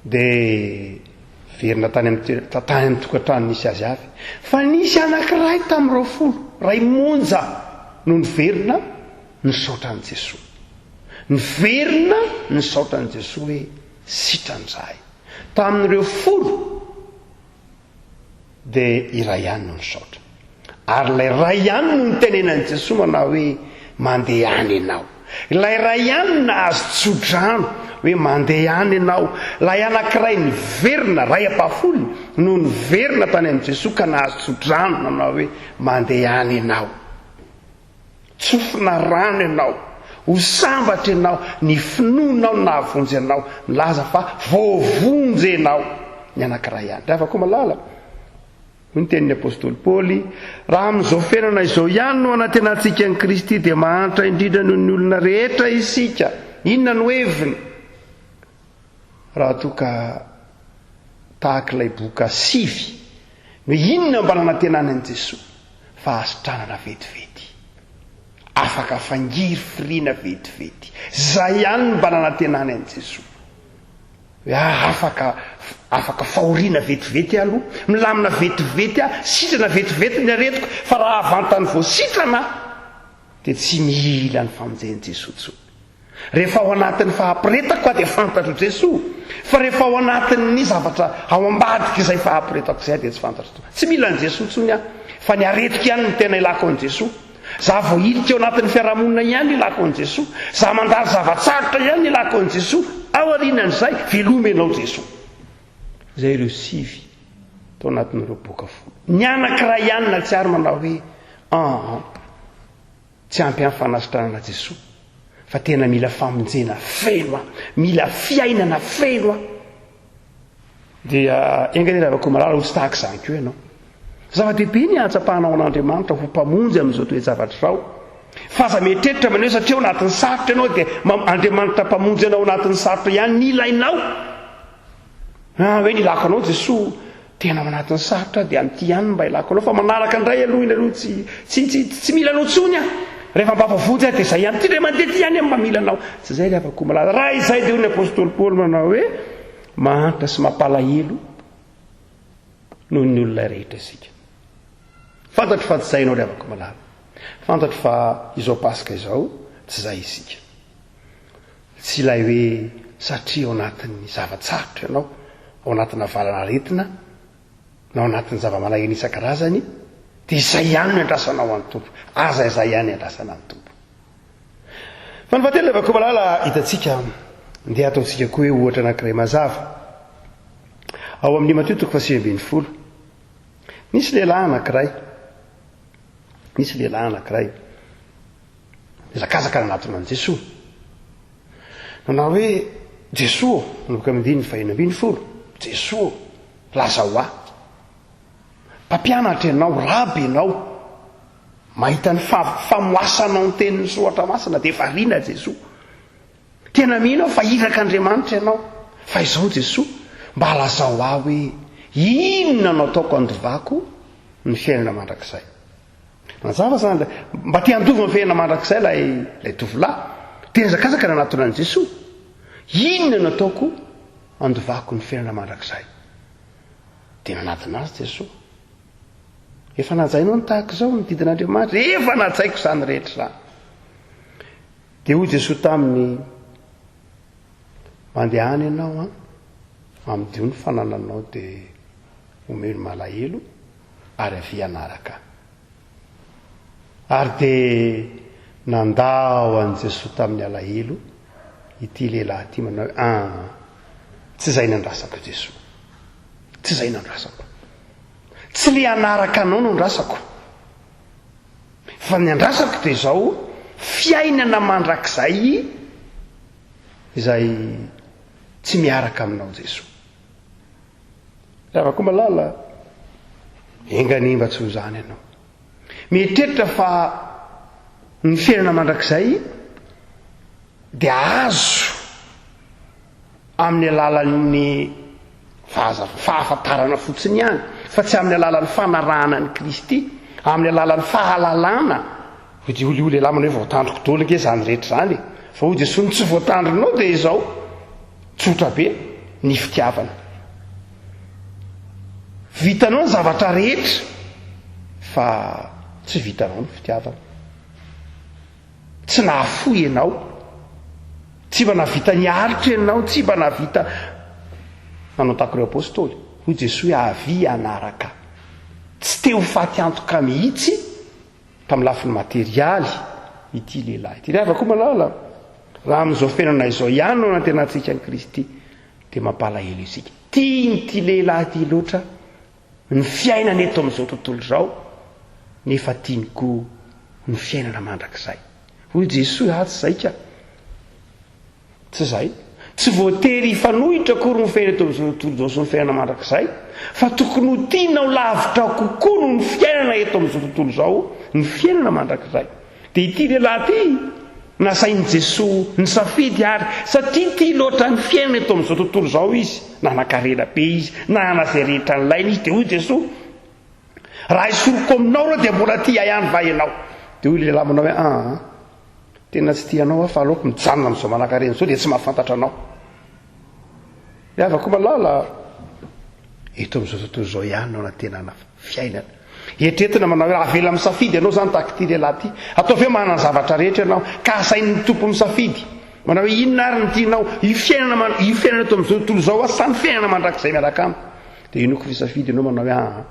Dia niverina tany amin'ny tany amin'ny tokantrano nisy azy avy. Fa nisy anankiray tamin'ireo folo, iray monja, no niverina nisaotra an'i Jesoa. Niverina nisaotra an'i Jesoa hoe sitrana izahay. Tamin'ireo folo, dia iray ihany no nisaotra. Ary ilay iray ihany no nitenenan'i Jesoa manao hoe, Mandehana ianao. Ilay iray ihany no nahazo tsodrano hoe mandehana ianao. Ilay anankiray niverina, ray ampahafolony, no niverina tany amin'i Jesoa ka nahazo tsodrano nanao hoe, Mandehana ianao. Tsofina rano ianao, ho sambatra ianao, ny finoanao no nahavonjy anao, milaza fa voavonjy ianao. Ny anankiray ihany. Ry havako malala, hoy ny tenin'ny apostoly Paoly, raha amin'izao fiainana izao ihany no anantenantsika an'i Kristy dia mahantra indrindra noho ny olona rehetra isika. Inona no heviny? Raha toa ka tahaka ilay boka sivy, ny hoe inona mba nanantenany an'i Jesoa? Fahasitranana vetivety. Afaka fangirifiriana vetivety. Izay ihany no mba nanantenany an'i Jesoa. Hoe ah, afaka, afaka fahoriana vetivety aho aloha, milamina vetivety aho, sitrana vetivety ny aretiko, fa raha vantany vao sitrana aho, dia tsy mila ny famonjen'i Jesoa intsony. Rehefa ao anatin'ny fahaporetako aho dia fantatro Jesoa, fa rehefa ao anatin'ny zavatra ao ambadik'izay fahaporetako izay aho dia tsy fantatro intsony. Tsy mila an'i Jesoa intsony aho, fa ny aretiko ihany no tena ilako an'i Jesoa. Za voahilika ao anatin'ny fiarahamonina ihany no ilako an'i Jesoa. Za mandalo zava-tsarotra ihany no ilako an'i Jesoa. Aorianan'izay, veloma ianao Jesoa. Izay ireo sivy tao anatin'ireo boka folo. Ny anankiray ihany nahatsiaro manao hoe, Aa. Tsy ampy ahy fanasitranana Jesoa fa tena mila famonjena feno aho, mila fiainana feno aho. Dia enga anie Ravakomalala ho tsy tahaka izany koa ianao. Zava-dehibe ny hahatsapanao an'Andriamanitra ho Mpamonjy amin'izao toe-javatra izao. Fa aza mieritreritra manao hoe satria ao anatin'ny sarotra ianao dia Andriamanitra Mpamonjy anao ao anatin'ny sarotra ihany ny ilainao. Ah, hoe ny ilako anao Jesoa, tena ao anatin'ny sarotra aho dia amin'ity ihany no mba ilako anao, fa manaraka indray aloha iny aloha tsy, tsy, tsy, tsy mila anao intsony aho. Rehefa mba voavonjy aho dia izay ihany, ity indray mandeha ity ihany aho mba mila anao. Tsy izay ry havako malala. Raha izay dia hoy ny apostoly Paoly manao hoe, mahantra sy mampalahelo noho ny olona rehetra isika. Fantatro fa tsy izay ianao ry havako malala. Fantatro fa izao Paska izao tsy izay isika. Tsy ilay hoe satria ao anatin'ny zava-tsarotra ianao, ao anatina valan'aretina, na ao anatin'ny zava-manahirana isan-karazany, dia izay ihany no iandrasanao an'ny Tompo. Aza izay ihany iandrasana ny Tompo. Fa ny fahatelo ry Vakomalala hitantsika, ndeha ataontsika koa hoe ohatra anankiray mazava. Ao amin'ny Matio toko fahasivy ambinifolo, nisy lehilahy anankiray, nisy lehilahy anankiray, Nihazakazaka nanatona an'i Jesoa. Nanao hoe, Jesoa ô, manomboka amin'ny andininy fahenina ambinifolo, Jesoa ô, lazao ahy. Mpampianatra ianao, raby ianao, mahita ny famoasanao ny tenin'ny soratra masina dia variana Jesoa. Tena mino aho fa irak'Andriamanitra ianao. Fa izao Jesoa, mba lazao ahy hoe inona no ataoko handovako ny fiainana mandrakizay. Mazava zany, mba te handova ny fiainana mandrakizay ilay ilay tovolahy. Dia nihazakazaka nanatona an'i Jesoa. Inona no ataoko handovako ny fiainana mandrakizay? Dia nanadina azy Jesoa. Efa najainao ny tahaka izao ny didin'Andriamanitra? Efa najaiko izany rehetra izany. Dia hoy Jesoa taminy, Mandehana ianao an, amidio ny fanananao dia omeo ny malahelo ary avia hanaraka ahy. Ary dia nandao an'i Jesoa tamin'ny alahelo ity lehilahy ity manao hoe, Ah, tsy izay nandrasako Jesoa. Tsy izay nandrasako. Tsy le hanaraka anao no andrasako. Fa ny andrasako dia izao, fiainana mandrakizay izay tsy miaraka aminao Jesoa. Ry havako malala, enga anie mba tsy ho izany ianao. Mieritreritra fa ny fiainana mandrakizay dia azo amin'ny alalan'ny fahafantarana fotsiny ihany, fa tsy amin'ny alalan'ny fanarahana an'i Kristy, amin'ny alalan'ny fahalalana. Hoy dia hoy lehilahy manao hoe voatandriko daholo ange izany rehetra izany e. Fa hoy Jesoa, ny tsy voatandrinao dia izao, tsotra be, ny fitiavana. Vitanao ny zavatra rehetra, fa tsy vitanao ny fitiavana. Tsy nahafoy ianao. Tsy mba nahavita niaritra ianao, tsy mba nahavita nanao tahaka ireo apostoly. Hoy Jesoa hoe avia hanaraka. Tsy te ho faty antoka mihitsy tamin'ny lafiny materialy ity lehilahy ity. Ry havako malala, raha amin'izao fiainana izao ihany no anantenantsika an'i Kristy, dia mampalahelo isika. Tian'ity lehilahy ity loatra ny fiainana eto amin'izao tontolo izao, nefa tiany koa ny fiainana mandrakizay. Hoy Jesoa, ah, tsy izay ka. Tsy izay. Tsy voatery hifanohitra akory ny fiainana eto amin'izao tontolo izao sy ny fiainana mandrakizay, fa tokony ho tianao lavitra kokoa noho ny fiainana eto amin'izao tontolo izao ny fiainana mandrakizay. Dia ity lehilahy ity, nasain'i Jesoa nisafidy ary, satria tia loatra ny fiainana eto amin'izao tontolo izao izy, nanan-karena be izy, nanana izay rehetra nilainy izy, dia hoy Jesoa, Raha esoriko aminao ireo dia mbola tia ahy ihany va ianao? Dia hoy ilay lehilahy manao hoe, Aa, tena tsy tia anao aho fa aleoko mijanona amin'izao manan-karena izao dia tsy mahafantatra anao. Ry havako malala, eto amin'izao tontolo izao ihany no anantenana fiainana. Eritreretina manao hoe avela misafidy ianao izany tahaka ity lehilahy ity. Ataovy hoe manana ny zavatra rehetra ianao ka asain'ny Tompo misafidy. Manao hoe inona ary ny tianao? Io fiainana, io fiainana eto amin'izao tontolo izao sa ny fiainana mandrakizay miaraka amiko? Dia inoako fisafidy ianao manao hoe aa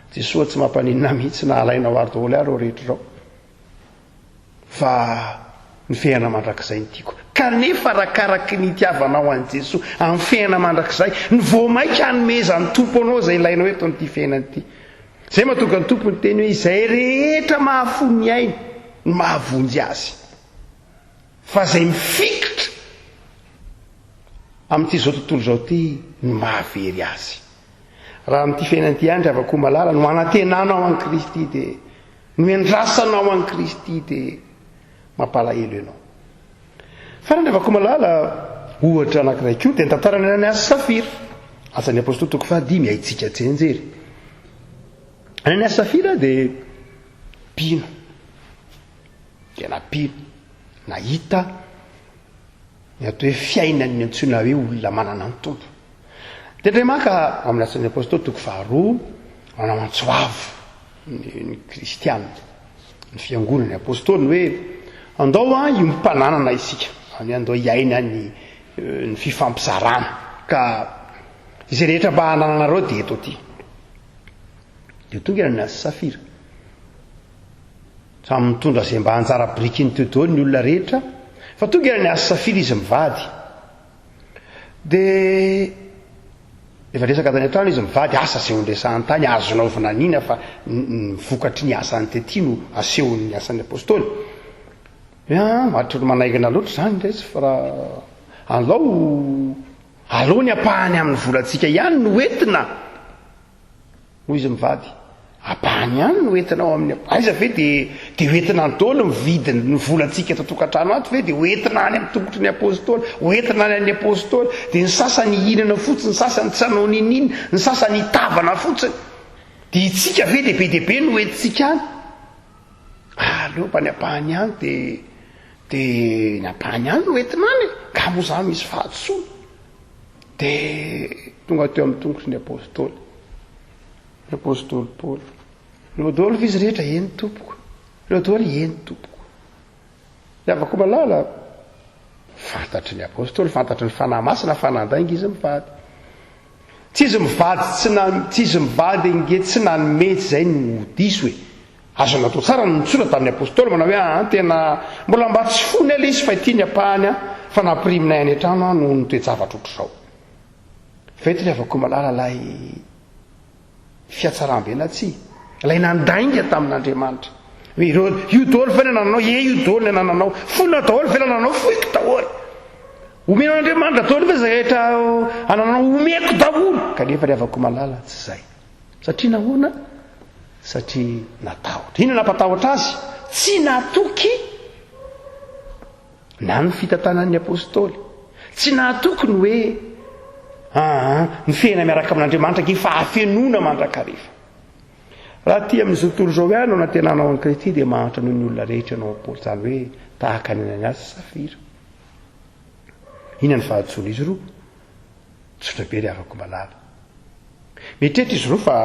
Jesoa tsy mampaninona ahy mihitsy na alainao ary daholo ahy ireo rehetra ireo fa ny fiainana mandrakizay no tiako. Kanefa arakaraky ny itiavanao an'i Jesoa amin'ny fiainana mandrakizay no vao mainka hanomezan'ny Tompo anao izay ilainao eto amin'ity fiainana ity. Izay mahatonga ny Tompo niteny hoe izay rehetra mahafoy ny ainy no mahavonjy azy. Fa izay mifikitra amin'ity izao tontolo izao ity no mahavery azy. Raha amin'ity fiainana ity ihany ry havako malala no anantenanao an'i Kristy dia no iandrasanao an'i Kristy dia mampalahelo ianao. Farany ry havako malala, ohatra anankiray koa dia ny tantaran'i Ananiasy sy Safira. Asan'ny Apostoly toko fahadimy, haintsika tsianjery. Ananiasy sy Safira dia mpino. Tena mpino, nahita ny atao hoe fiainan'ny antsoina hoe olona manana ny Tompo. Dia indray maka ao amin'ny Asan'ny Apostoly toko faharoa, manao antso avo ny, ny kristiana, ny fiangonana, ny apostoly ny hoe andao an hiombom-pananana isika, izany hoe andao hiaina ny, ny fifampizarana, ka izay rehetra mba hanananareo dia eto aty. Dia tonga i Ananiasy sy Safira. Samy mitondra izay mba anjara birikiny teo daholo ny olona rehetra, fa tonga eny Asy Safira izy mivady. Dia efa resaka tany an-trano izy mivady, asa izay ho niresahany tany, azo naovina an'ina fa ny vokatry ny asany tety no asehon'ny asan'ny apostoly. Ah, mahatratra manaingana loatra izany resy fa raha alao alao ny ampahany amin'ny volantsika ihany no entina. Hoy izy mivady, Ampahany ihany no entina ao amin'ny, aiza ve dia dia ho entina any daholo ny vidiny, ny volantsika eto an-tokantrano ato ve dia ho entina any amin'ny tongotry ny apostoly, ho entina any amin'ny apostoly, dia ny sasany hihinana fotsiny, ny sasany tsy hanao n'inon'inona, ny sasany hitavana fotsiny. Dia itsika ve dia be dia be no entintsika any? Aleo mba ny ampahany ihany dia dia ny ampahany ihany no entina any e! Nga moa izany misy fahadisoana? Dia tonga teo amin'ny tongotry ny apostoly. Ny apostoly Paoly. Ireo daholo ve izy rehetra? Eny tompoko. Ireo daholo? Eny tompoko. Ry havako malala, fantatry ny apostoly, fantatry ny Fanahy Masina fa nandainga izy mivady. Tsy izy mivady tsy na, tsy izy mivady ange tsy nanome tsy izay no diso e. Azo natao tsara ny nitsotra tamin'ny apostoly manao hoe aa tena mbola mba tsy fony aloha izy fa ity ny ampahany an, fa nampiriminay any an-trano an noho ny toe-javatra ohatr'izao. Fa eto ry havako malala ilay fihatsaram-belatsihy, ilay nandainga tamin'Andriamanitra. Hoe ireo, io daholo ve ny anananao? Ie, io daholo ny anananao. Foinao daholo ve ny anananao? Foiko daholo. Omen'Andriamanitra daholo ve izay rehetra anananao? Omeko daholo. Kanefa ry havako malala, tsy izay. Satria nahoana? Satria natahotra. Inona nampatahotra azy? Tsy natoky na ny fitantanan'ny apostoly. Tsy nahatoky ny hoe aa ny fiainana miaraka amin'Andriamanitra ange fahafenoana mandrakariva. Raha aty amin'izao tontolo izao ihany no anantenanao an'i Kristy dia mahantra noho ny olona rehetra ianao Paoly, izany hoe tahaka an'i Ananiasy sy Safira. Inona ny fahadisoan'izy roa? Tsotra be ry havako malala. Mieritreritra izy roa fa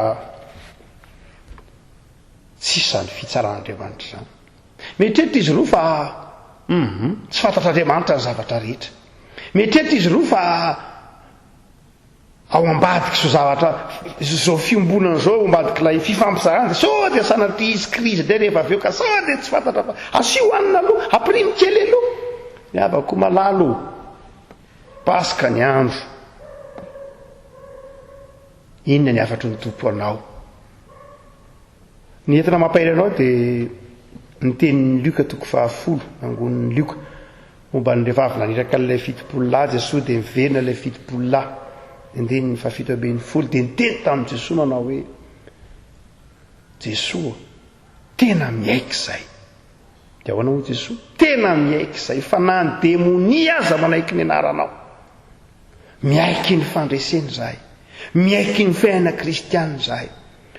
tsisy izany fitsaran'Andriamanitra izany. Mieritreritra izy roa fa hum tsy fantatr'Andriamanitra ny zavatra rehetra. Mieritreritra izy roa fa ao ambadik'izao zavatra izao fiombonana izao, ao ambadik'ilay fifampizarana dia sao dia sanatria hisy krizy indray rehefa avy eo ka sao dia tsy fantatra fa asio hanina aloha, ampirimo kely aloha. Ny havako malala o, Paska ny andro. Inona ny hafatry ny Tompo anao? Ny entina mampahery anao dia ny tenin'i Lioka toko fahafolo, nangonin'i Lioka, momba ny rehefa avy naniraka an'ilay 70 lahy Jesoa dia niverina ilay 70 lahy, ny andininy fahafito ambin'ny folo dia niteny tamin'i Jesoa manao hoe, Jesoa, tena miaiky izay. Dia ahoana hoy Jesoa? Tena miaiky izay fa na ny demonia aza manaiky ny anaranao. Miaiky ny fandresena izahay. Miaiky ny fiainana kristiana izahay.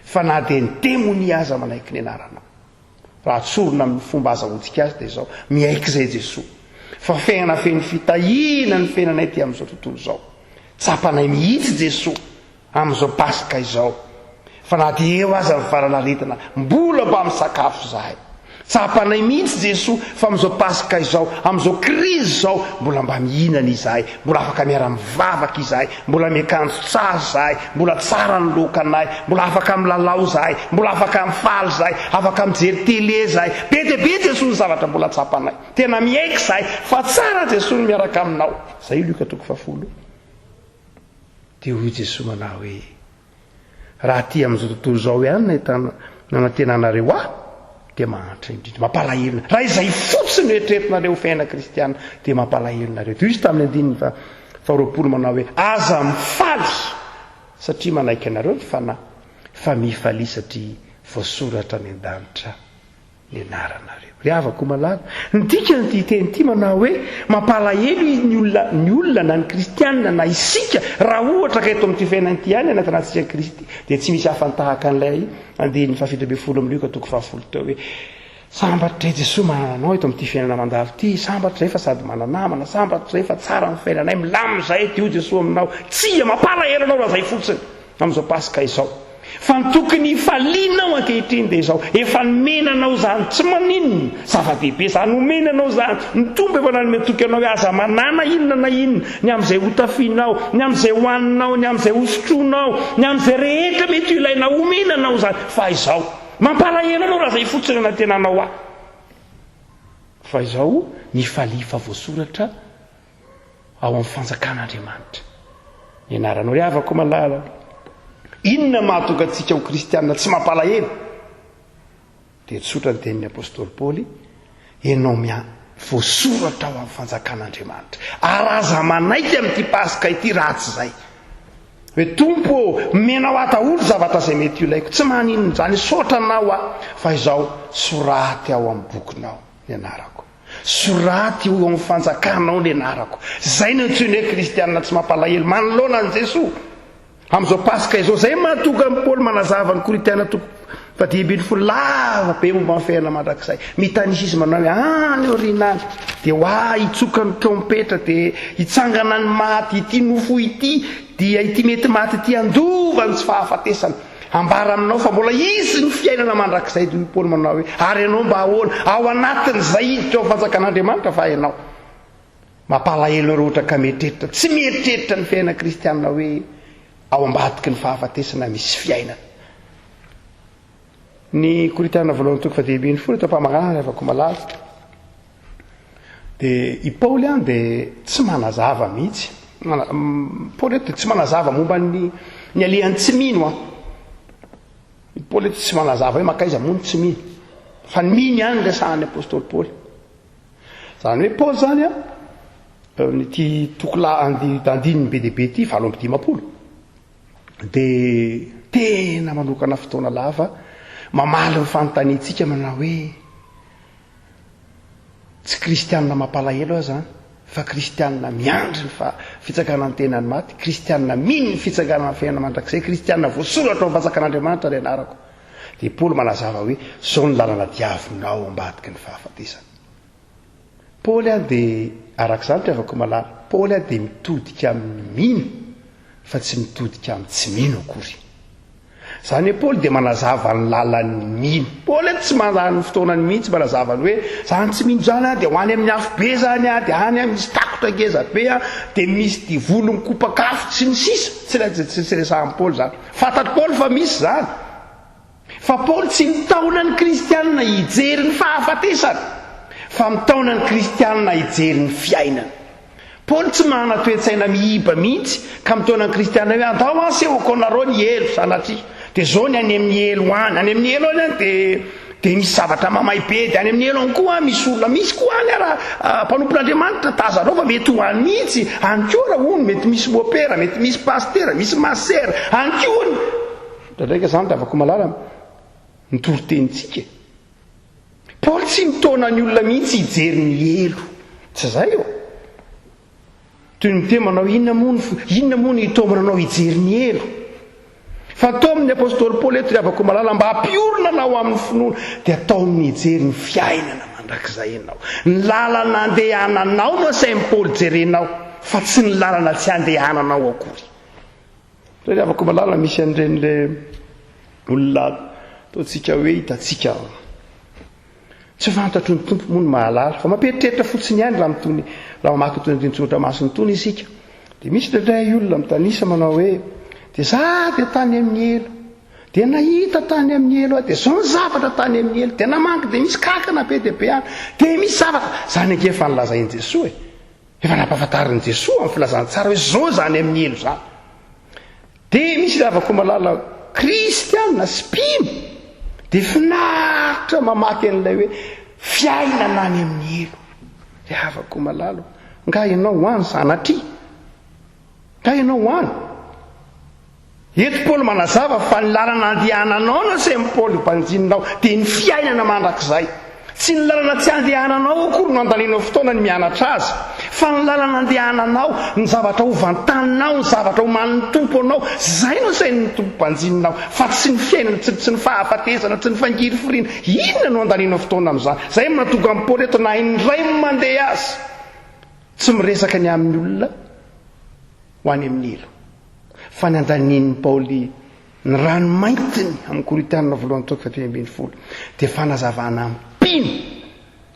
Fa na dia ny demonia aza manaiky ny anaranao. Raha tsorina amin'ny fomba azahoantsika azy dia izao, miaiky izay Jesoa. Fa fiainana feno fitahiana ny fiainanay aty amin'izao tontolo izao. Tsapanay mihitsy Jesoa amin'izao Paska izao, fa na dia eo aza ny valanaretina, mbola mba misakafo izahay. Tsapanay mihitsy Jesoa fa amin'izao Paska izao, amin'izao krizy izao, mbola mba mihinana izahay, mbola afaka miara-mivavaka izahay, mbola miakanjo tsara izahay, mbola tsara ny lokanay, mbola afaka milalao izahay, mbola afaka mifaly izahay, afaka mijery télé izahay. Be dia be Jesoa ny zavatra mbola tsapanay. Tena miaiky izahay fa tsara Jesoa ny miaraka aminao. Izay io Lioka toko fahafolo. Dia hoy Jesoa manao hoe, Raha aty amin'izao tontolo izao ihany no ahitana nanantenanareo ahy, dia mahantra indrindra. Mampalahelo. Raha izay fotsiny no eritreretinareo ho fiainana kristiana, dia mampalahelo nareo. Dia hoy izy tamin'ny andininy faharoapolo manao hoe, Aza mifaly satria manaiky anareo ny Fanahy, fa mifalia satria voasoratra any an-danitra ny anaranareo. Ry havako malala, ny dikan'ity teny ity manao hoe mampalahelo ny olona, ny olona na ny kristianina na isika raha ohatra ka eto amin'ity fiainana ity ihany anatinantsika an'i Kristy dia tsy misy hafa tahaka an'ilay andininy fahafito ambin'ny folo amin'ny Lioka toko fahafolo teo hoe sambatra izay Jesoa manana anao eto amin'ity fiainana mandalo ity, sambatra izay fa sady mana-namana, sambatra izay fa tsara ny fiainanay, milamina izay, dio Jesoa aminao. Tsia, mampalahelo anao raha izay fotsiny. Amin'izao Paska izao. Fa ny tokony hifalianao ankehitriny dia izao, efa nomena anao izany, tsy maninona, zava-dehibe izany, nomena anao izany, ny Tompo efa nanome toky anao hoe aza manana inona na inona, ny amin'izay hotafianao, ny amin'izay hohaninao, ny amin'izay hosotroinao, ny amin'izay rehetra mety ho ilainao, omena anao izany, fa izao, mampalahelo anao raha izay fotsiny no anantenanao ahy. Fa izao, mifalia fa voasoratra ao amin'ny fanjakan'Andriamanitra. Ny anaranao ry havako malala. Inona mahatonga antsika ho kristianina tsy mampalahelo? Dia tsotra ny tenin'ny apostoly Paoly, ianao mia voasoratra ao amin'ny fanjakan'Andriamanitra. Ary aza manaiky amin'ity Paska ity raha tsy izay. Hoe Tompo ô, omenao ahy daholo zavatra izay mety ho ilaiko. Tsy maninona izany, misaotra anao aho. Fa izao, soraty ao amin'ny bokinao ny anarako. Soraty eo amin'ny fanjakanao ny anarako. Izay no antsoiny hoe kristianina tsy mampalahelo manoloana an'i Jesoa. Amin'izao Paska izao, izay mahatonga an'i Paoly manazava ny Korintiana toko fahadimy ambin'ny folo lava be momba ny fiainana mandrakizay. Mitanisa izy manao hoe any aoriana any dia ho ahy hitsoka ny trompetra dia hitsangana ny maty, ity nofo ity dia ity mety maty ity handova ny tsy fahafatesana. Ambara aminao fa mbola hisy ny fiainana mandrakizay, hoy Paoly manao hoe, ary ianao mba ahoana? Ao anatin'izay hiditra ao fanjakan'Andriamanitra va ianao? Mampalahelo ireo ohatra ka mieritreritra, tsy mieritreritra ny fiainana kristianina hoe ao ambadiky ny fahafatesana misy fiainana. Ny Korintiana voalohany toko faha 15 eto am-pamaranana ry havako malala dia i Paoly an dia tsy manazava mihitsy. Paoly eto dia tsy manazava momba ny ny alehan'ny tsy mino an. I Paoly eto tsy manazava hoe makaiza moa ny tsy mino. Fa ny mino ihany resahan'ny apostoly Paoly. Izany hoe Paoly izany an, ity toko lahy andininy be dia be ity, 58. Dia tena manokana fotoana lava mamaly ny fanontaniantsika manao hoe tsy kristianina mampalahelo aho izany fa kristianina miandry ny fitsanganan'ny tenan'ny maty, kristianina mino ny fitsanganana fiainana mandrakizay, kristianina voasoratra ao amin'ny fanjakan'Andriamanitra ny anarako. Dia Paoly manazava hoe izao ny lalana diavinao ambadiky ny fahafatesana. Paoly an dia araka izany mpiavako malala, Paoly an dia mitodika amin'ny mino fa tsy mitodika amin'ny tsy mino akory. Izany hoe Paoly dia manazava ny lalan'ny mino. Paoly an tsy mandany fotoanany mihitsy manazava ny hoe izany tsy mino izany an dia ho any amin'ny afobe izany an, dia any an misy takotra ngeza be an, dia misy devoly mikopaka afo sy ny sisa. Tsy tsy resahan'i Paoly izany. Fantatr'i Paoly fa misy izany. Fa Paoly tsy mitaona ny kristianina hijery ny fahafatesana, fa mitaona ny kristianina hijery ny fiainana. Paoly tsy manana toe-tsaina miiba mihitsy ka mitaona ny kristianina hoe andao asehoko anareo ny helo sanatria. Dia zao ny any amin'ny helo any. Any amin'ny helo any an dia dia misy zavatra mamay be, dia any amin'ny helo any koa misy olona, misy koa any ara mpanompon'Andriamanitra tazanao fa mety ho any mihitsy, any koa ara hono mety misy mopera, mety misy pasitera, misy masera, any koa hono. Indraindraika izany ry havako malala ny toritenintsika e. Paoly tsy mitaona ny olona mihitsy hijery ny helo. Tsy izay ô. Toy ny miteny manao inona moa ny inona moa ny hitaomana anao hijery ny helo. Fa taomin'ny apostoly Paoly eto ry havako malala mba hampiorina anao amin'ny finoana dia taominy hijery ny fiainana mandrakizay ianao. Ny lalana andehananao no asain'i Paoly jerenao fa tsy ny lalana tsy andehananao akory. Ry havako malala, misy an'ireny le olona ataontsika hoe hitantsika tsy fantatro ny Tompo moa no mahalala fa mampieritreritra fotsiny ihany raha mitony raha mamaky itony andinin-tsoratra masina itony isika. Dia misy indraindray olona mitanisa manao hoe dia za dia tany amin'ny helo, dia nahita tany amin'ny helo aho, dia zao ny zavatra tany amin'ny helo, dia namangy dia misy kakana be dia be any, dia misy zavatra. Izany ange efa nolazain'i Jesoa e. Efa nampahafantarin'i Jesoa amin'ny filazantsara hoe zao izany amin'ny helo izany. Dia misy ry havako malala kristiana sy mpino dia finaritra mamaky an'ilay hoe fiainana any amin'ny helo. Ry havako malala, nga ianao ho any sanatria? Nga ianao ho any? Eto Paoly manazava fa ny lalana andehananao no asain'i Paoly banjininao dia ny fiainana mandrakizay. Tsy ny lalana tsy andehananao akory no andanianao fotoana ny mianatra azy, fa ny lalana andehananao, ny zavatra ho vantaninao, ny zavatra omanin'ny Tompo anao, izay no asain'ny Tompo banjininao, fa tsy ny fiainana, tsy tsy ny fahafatesana, tsy ny fangirifiriana. Inona no andanianao fotoana amin'izany? Izay no nahatonga an'i Paoly eto na indray mandeha aza tsy miresaka ny amin'ny olona ho any amin'ny helo. Fa ny andanian'i Paoly ny ranomaintiny amin'ny Korintianina voalohany toko fahatelo 15 dia fanazavana mpino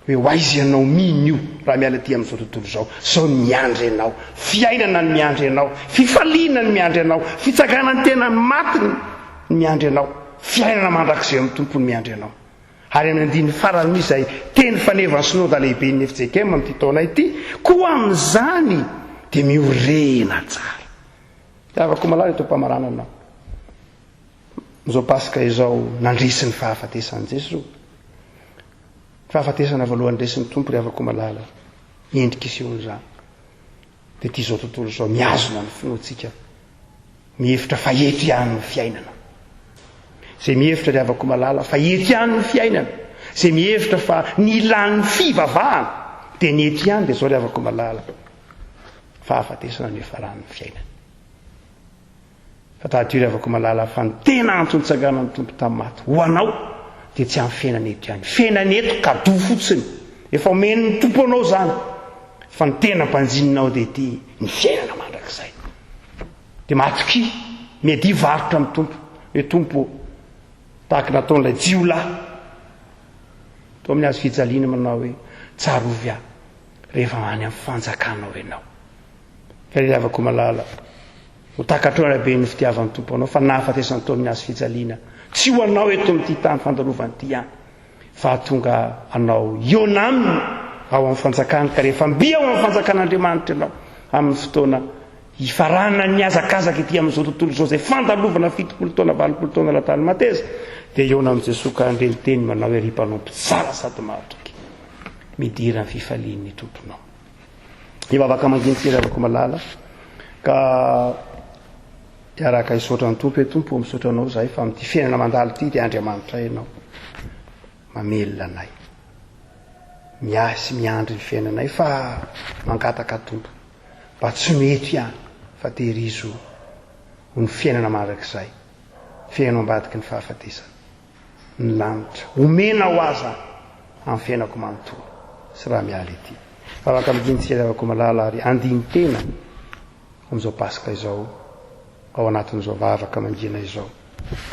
hoe ho aiza ianao mino io raha miala aty amin'izao tontolo izao. Izao ny miandry anao, fiainana ny miandry anao, fifaliana ny miandry anao, fitsanganan-tena ny maty ny miandry anao, fiainana mandrakizay amin'ny Tompo ny miandry anao. Ary amin'ny andininy farany misy izay teny fanevan'ny Synoda lehiben'ny fjkm amin'ity taona ity, koa amin'izany dia miorena tsara. Havako malala eto am-pamaranana izao Paska izao nandresy ny fahafatesan'i Jesoa. Fahafatesana voalohany resin'ny Tompo ry havako malala, endrika isehoan'izany. Dia ity izao tontolo izao mihazona ny finoantsika, mihevitra fa eto ihany ny fiainana. Izay mihevitra ry havako malala fa eto ihany ny fiainana, izay mihevitra fa ny ilan'ny fivavahana dia ny eto ihany dia izao ry havako malala. Fahafatesana no hiafaran'ny fiainana. Fa tadidio ry havako malala fa ny tena antony nitsanganan'ny Tompo tamin'ny maty ho anao dia tsy amin'ny fiainana eto ihany. Fiainana eto cadeau fotsiny. Efa omen'ny Tompo anao izany. Fa ny tena mpanjininao dia ity ny fiainana mandrakizay. Dia matokia, miadia varotra amin'ny Tompo. Hoe Tompo ô, Tahaka nataon'ilay jiolahy teo amin'ny hazo fijaliana manao hoe, Tsarovy aho rehefa any amin'ny fanjakanao ianao. Ka ry havako malala, ho takatrao ny haben'ny fitiavan'ny Tompo anao fa nahafatesany teo amin'ny hazo fijaliana, tsy ho anao eto amin'ity tany fandalovana ity ihany, fa hahatonga anao hihaona aminy ao amin'ny fanjakany, ka rehefa mby ao amin'ny fanjakan'Andriamanitra ianao, amin'ny fotoana hifaranan'ny hazakazaka ety amin'izao tontolo izao izay fandalovana 70 taona, 80 taona raha tany mateza, dia hihaona amin'i Jesoa ka handre ny teny manao hoe, Ry mpanompo tsara sady mahatoky, midira amin'ny fifalian'ny Tomponao. Hivavaka manginy sy ravako malala ka hiaraka hisaotra ny Tompo hoe Tompo misaotra anao izahay fa amin'ity fiainana mandalo ity dia Andriamanitra ianao mamelona anay miahy sy miandry ny fiainanay fa mangataka Tompo mba tsy mety ihany fa tehirizo ho ny fiainana mandrakizay fiainana ambadiky ny fahafatesana ny lanitra. Omenao aza amin'ny fiainako manontolo sy raha miala ety. Vavaka migintsika ry havako malala ary andinin-tena amin'izao Paska izao ao anatin'izao vavaka mangina izao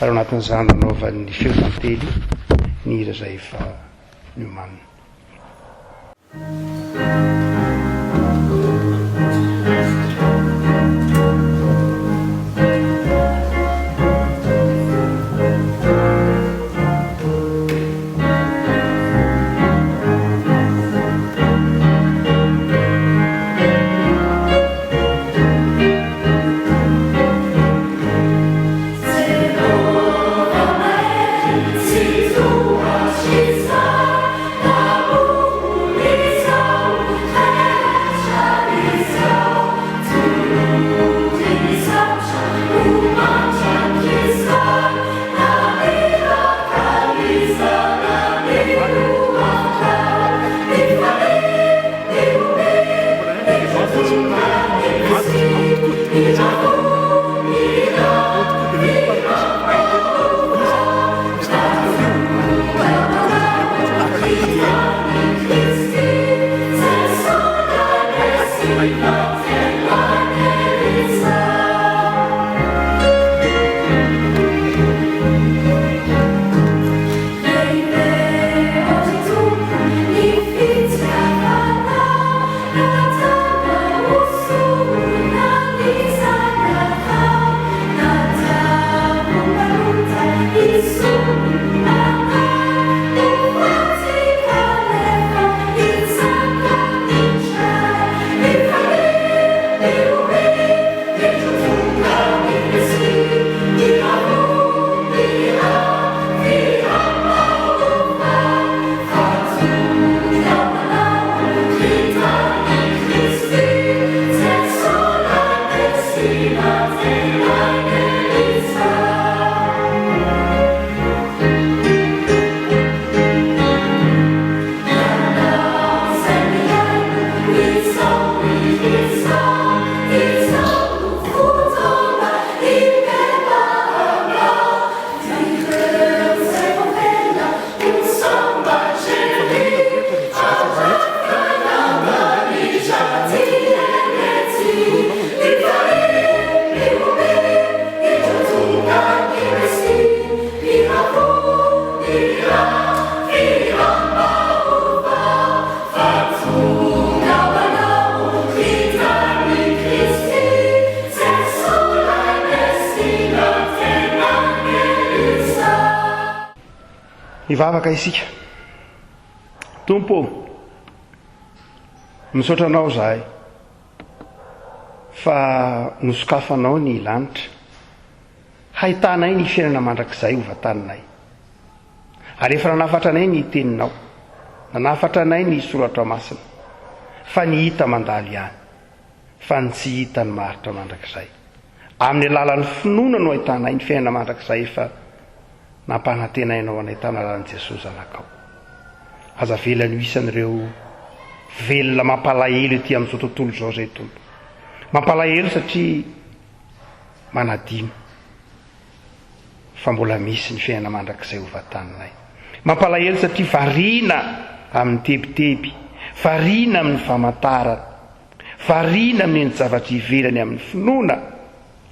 ary ao anatin'izany nanaovan'ny feo tantely ny hira izay efa niomanina. Hivavaka isika. Tompo ô, misaotra Anao izahay fa nosokafanao ny lanitra hahitanay ny fiainana mandrakizay ho vantaninay. Ary efa nanafatra anay ny teninao, nanafatra anay ny soratra masina, fa ny hita mandalo ihany, fa ny tsy hita no maharitra mandrakizay. Amin'ny alalan'ny finoana no ahitanay ny fiainana mandrakizay efa nampanantenainao anay tamin'ny alalan'i Jesoa Zanakao. Aza avela ny ho isan'ireo velona mampalahelo ety amin'izao tontolo izao izay Tompo. Mampalahelo satria manadino fa mbola misy ny fiainana mandrakizay ho vantaninay. Mampalahelo satria variana amin'ny tebiteby, variana amin'ny famantarana, variana amin'ny endri-javatra ivelany amin'ny finoana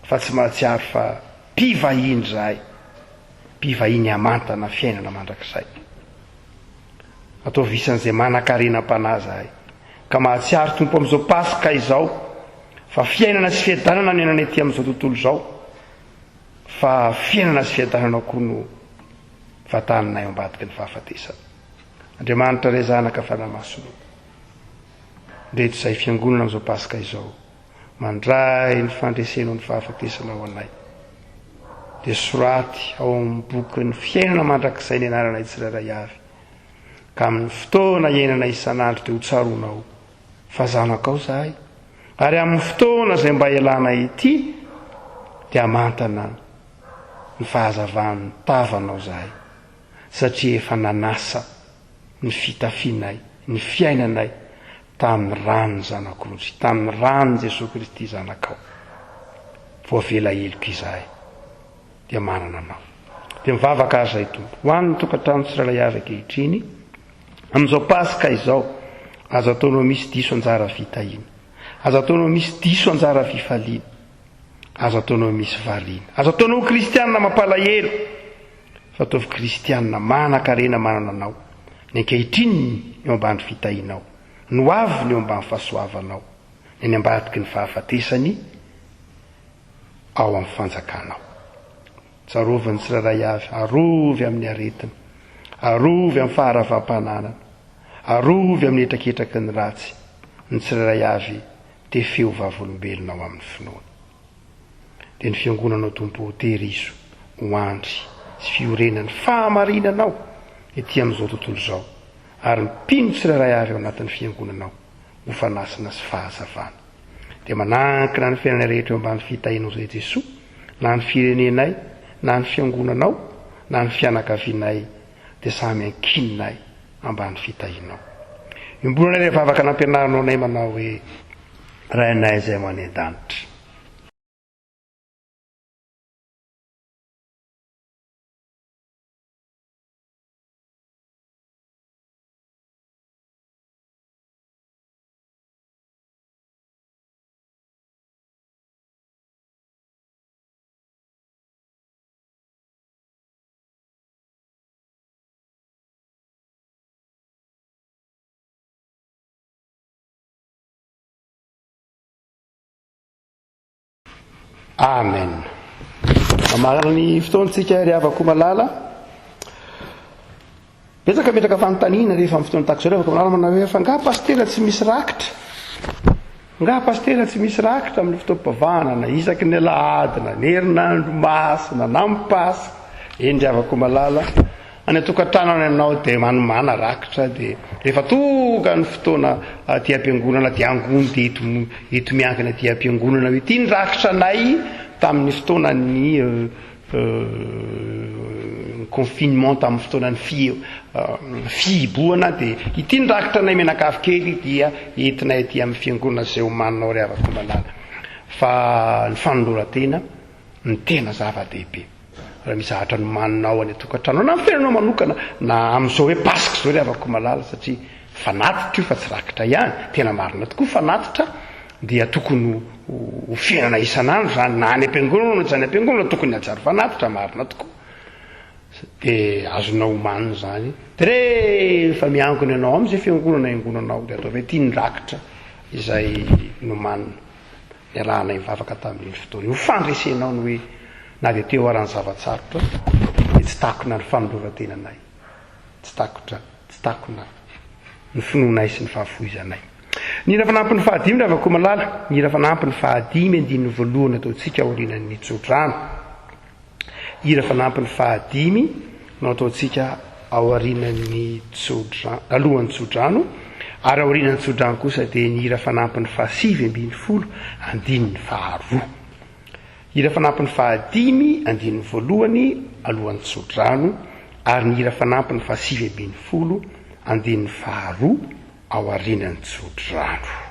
fa tsy mahatsiaro fa mpivahiny izahay. mpivahiny hamantana fiainana mandrakizay. Ataovy isan'izay manan-karenam-panahy izahay, ka mahatsiaro Tompo amin'izao Paska izao fa fiainana sy fiadanana no iainana ety amin'izao tontolo izao, fa fiainana sy fiadanana koa no vataninay ao ambadiky ny fahafatesana. Andriamanitra Ray Zanaka Fanahy Masina ô, ndreto izahay fiangonana amin'izao Paska izao, mandray ny fandresenao ny fahafatesana ho anay. Dia soraty ao amin'ny bokin'ny fiainana mandrakizay ny anaranay tsirairay avy, ka amin'ny fotoana iainana isan'andro dia ho tsaroanao fa zanakao izahay, ary amin'ny fotoana izay mba ialanay ety dia hamantana ny fahazavan'ny tavanao izahay, satria efa nanasa ny fitafianay, ny fiainanay tamin'ny ran'ny Zanak'ondry, tamin'ny ran'i Jesoa Kristy Zanakao. Voavela heloka izahay, dia manana Anao. Dia mivavaka ary izahay Tompo, ho an'ny tokantrano tsirairay avy ankehitriny, amin'izao Paska izao, aza ataonao misy diso anjara fitahiana, aza ataonao misy diso anjara fifaliana, aza ataonao misy variana, aza ataonao ho kristianina mampalahelo, fa ataovy kristianina manan-karena manana Anao, ny ankehitrininy eo ambany fitahianao, ny ho aviny eo ambany fahasoavanao, ny any ambadiky ny fahafatesany ao amin'ny fanjakanao. Tsarovy ny tsirairay avy, arovy amin'ny aretina, arovy amin'ny faharavam-pananana, arovy amin'ny hetraketraky ny ratsy, ny tsirairay avy tefeo vavolombelona ao amin'ny finoana. Dia ny fiangonanao Tompo ô tehirizo ho andry sy fiorenan'ny fahamarinanao ety amin'izao tontolo izao ary ny mpino tsirairay avy ao anatin'ny fiangonanao ho fanasina sy fahazavana. Dia manankina ny fiainanay rehetra eo ambany fitahianao izay Jesoa na ny firenenay na ny fiangonanao na ny fianakavianay dia samy ankininay ambany fitahianao. Iombonanay ilay vavaka nampianarinao anay manao hoe Rainay izay ho any an-danitra. Amen. Mamarana ny fotoantsika ry havako malala. Betsaka metraka fanontaniana rehefa amin'ny fotoana tahaka izao ry havako malala manao hoe fa nga pasitera tsy misy rakitra? Nga pasitera tsy misy rakitra amin'ny fotoam-pivavahana na isaky ny alahady na ny herinandro masina na amin'ny paska. Eny ry havako malala. Any an-tokantrano any aminao dia manomàna rakitra dia rehefa tonga ny fotoana aty am-piangonana dia angony dia eto eto miangona aty am-piangonana hoe ity ny rakitra anay tamin'ny fotoanan'ny confinement tamin'ny fotoanan'ny fi fihibohana dia ity ny rakitra anay mianakavy kely dia entinay aty amin'ny fiangonana izay omaninao ry havako malala fa ny fanoloran-tena ny tena zava-dehibe. Raha misy zavatra nomaninao any an-tokantrano na amin'ny fiainanao manokana na amin'izao hoe Paska izao ry havako malala satria fanatitra io fa tsy rakitra ihany, tena marina tokoa fanatitra dia tokony ho fiainana isan'andro izany na any am-piangonana na tsy any am-piangonana tokony hajary fanatitra marina tokoa dia azonao omanina izany dia rehefa miangona ianao amin'izay fiangonana iangonanao dia ataovy hoe ity ny rakitra izay nomanina. Niarahanay nivavaka tamin'iny fotoana io. Ho fandresenao ny hoe na dia teo ara ny zava-tsarotra dia tsy takona ny fanoloran-tenanay, tsy takotra, tsy takona ny finoanay sy ny fahafoizanay. Ny hira fanampiny fahadimy ry havako malala, ny hira fanampiny fahadimy andininy voalohany ataontsika aorianan'ny tsodrano. Hira fanampiny fahadimy no ataontsika aorianan'ny tsodrano, alohan'ny tsodrano, ary aorianan'ny tsodrano kosa dia ny hira fanampiny fahasivy ambinifolo andininy faharoa. Hira fanampiny fahadimy andininy voalohany alohan'ny tsodrano ary ny hira fanampiny fahasivy ambinifolo andininy faharoa aorianan'ny tsodrano.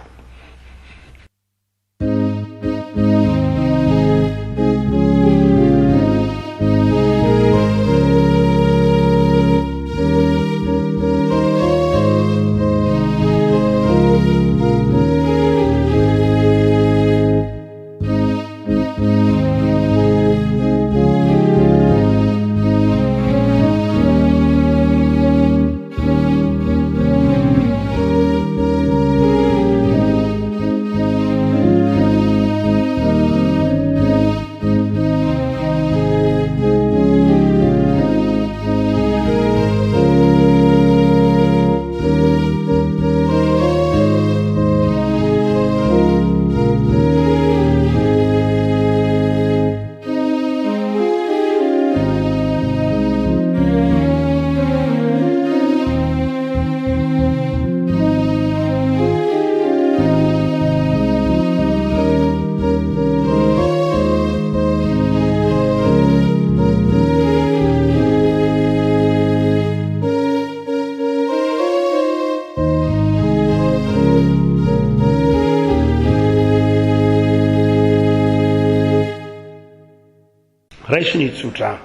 Raiso ny tsodrano.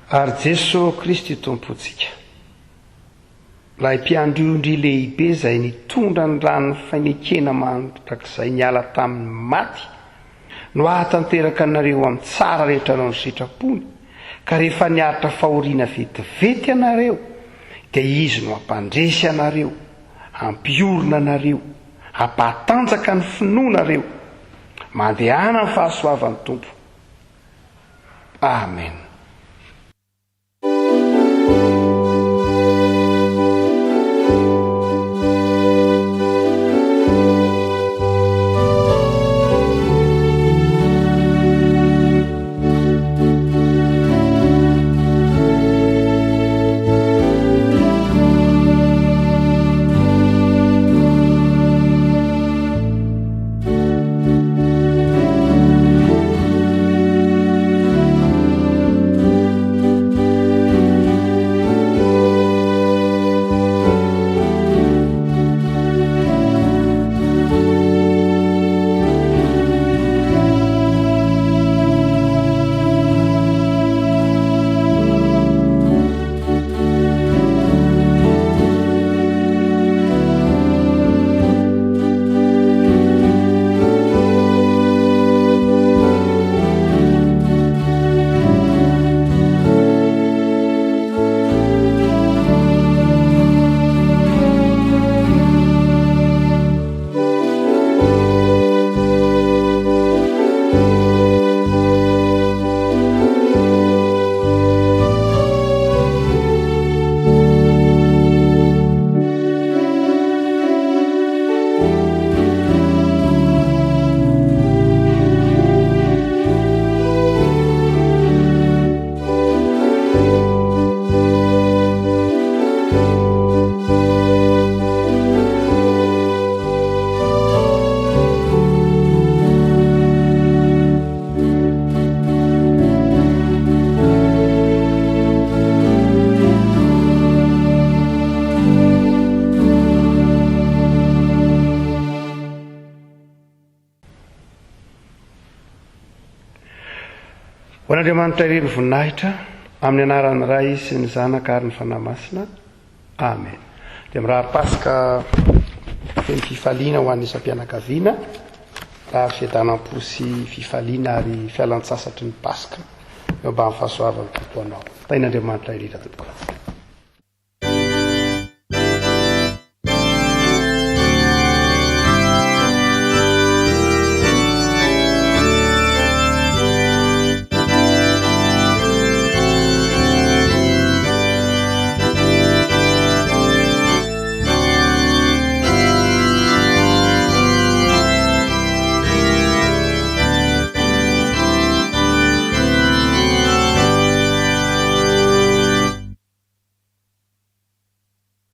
Ary Jeso Kristy Tompontsika, Ilay mpiandry ondry lehibe izay nitondra ny ran'ny fanekena mandrakizay niala tamin'ny maty, no hahatanteraka anareo amin'ny tsara rehetra hanao ny sitrapony, ka rehefa niaritra fahoriana vetivety ianareo, dia Izy no hampandresy anareo, hampiorina anareo, hampahatanjaka ny finoanareo. Mandehana amin'ny fahasoavan'ny Tompo. Amen. Ho an'Andriamanitra irery ny voninahitra, amin'ny anaran'ny Ray sy ny Zanaka ary ny Fanahy Masina. Amen. Dia mirary Paska feno fifaliana ho an'ny isam-pianakaviana, mirary fiadanam-po sy fifaliana ary fialan-tsasatry ny Paska eo ambany fahasoavan'ny Tompo anao. Tahin'Andriamanitra indrindra tompoko.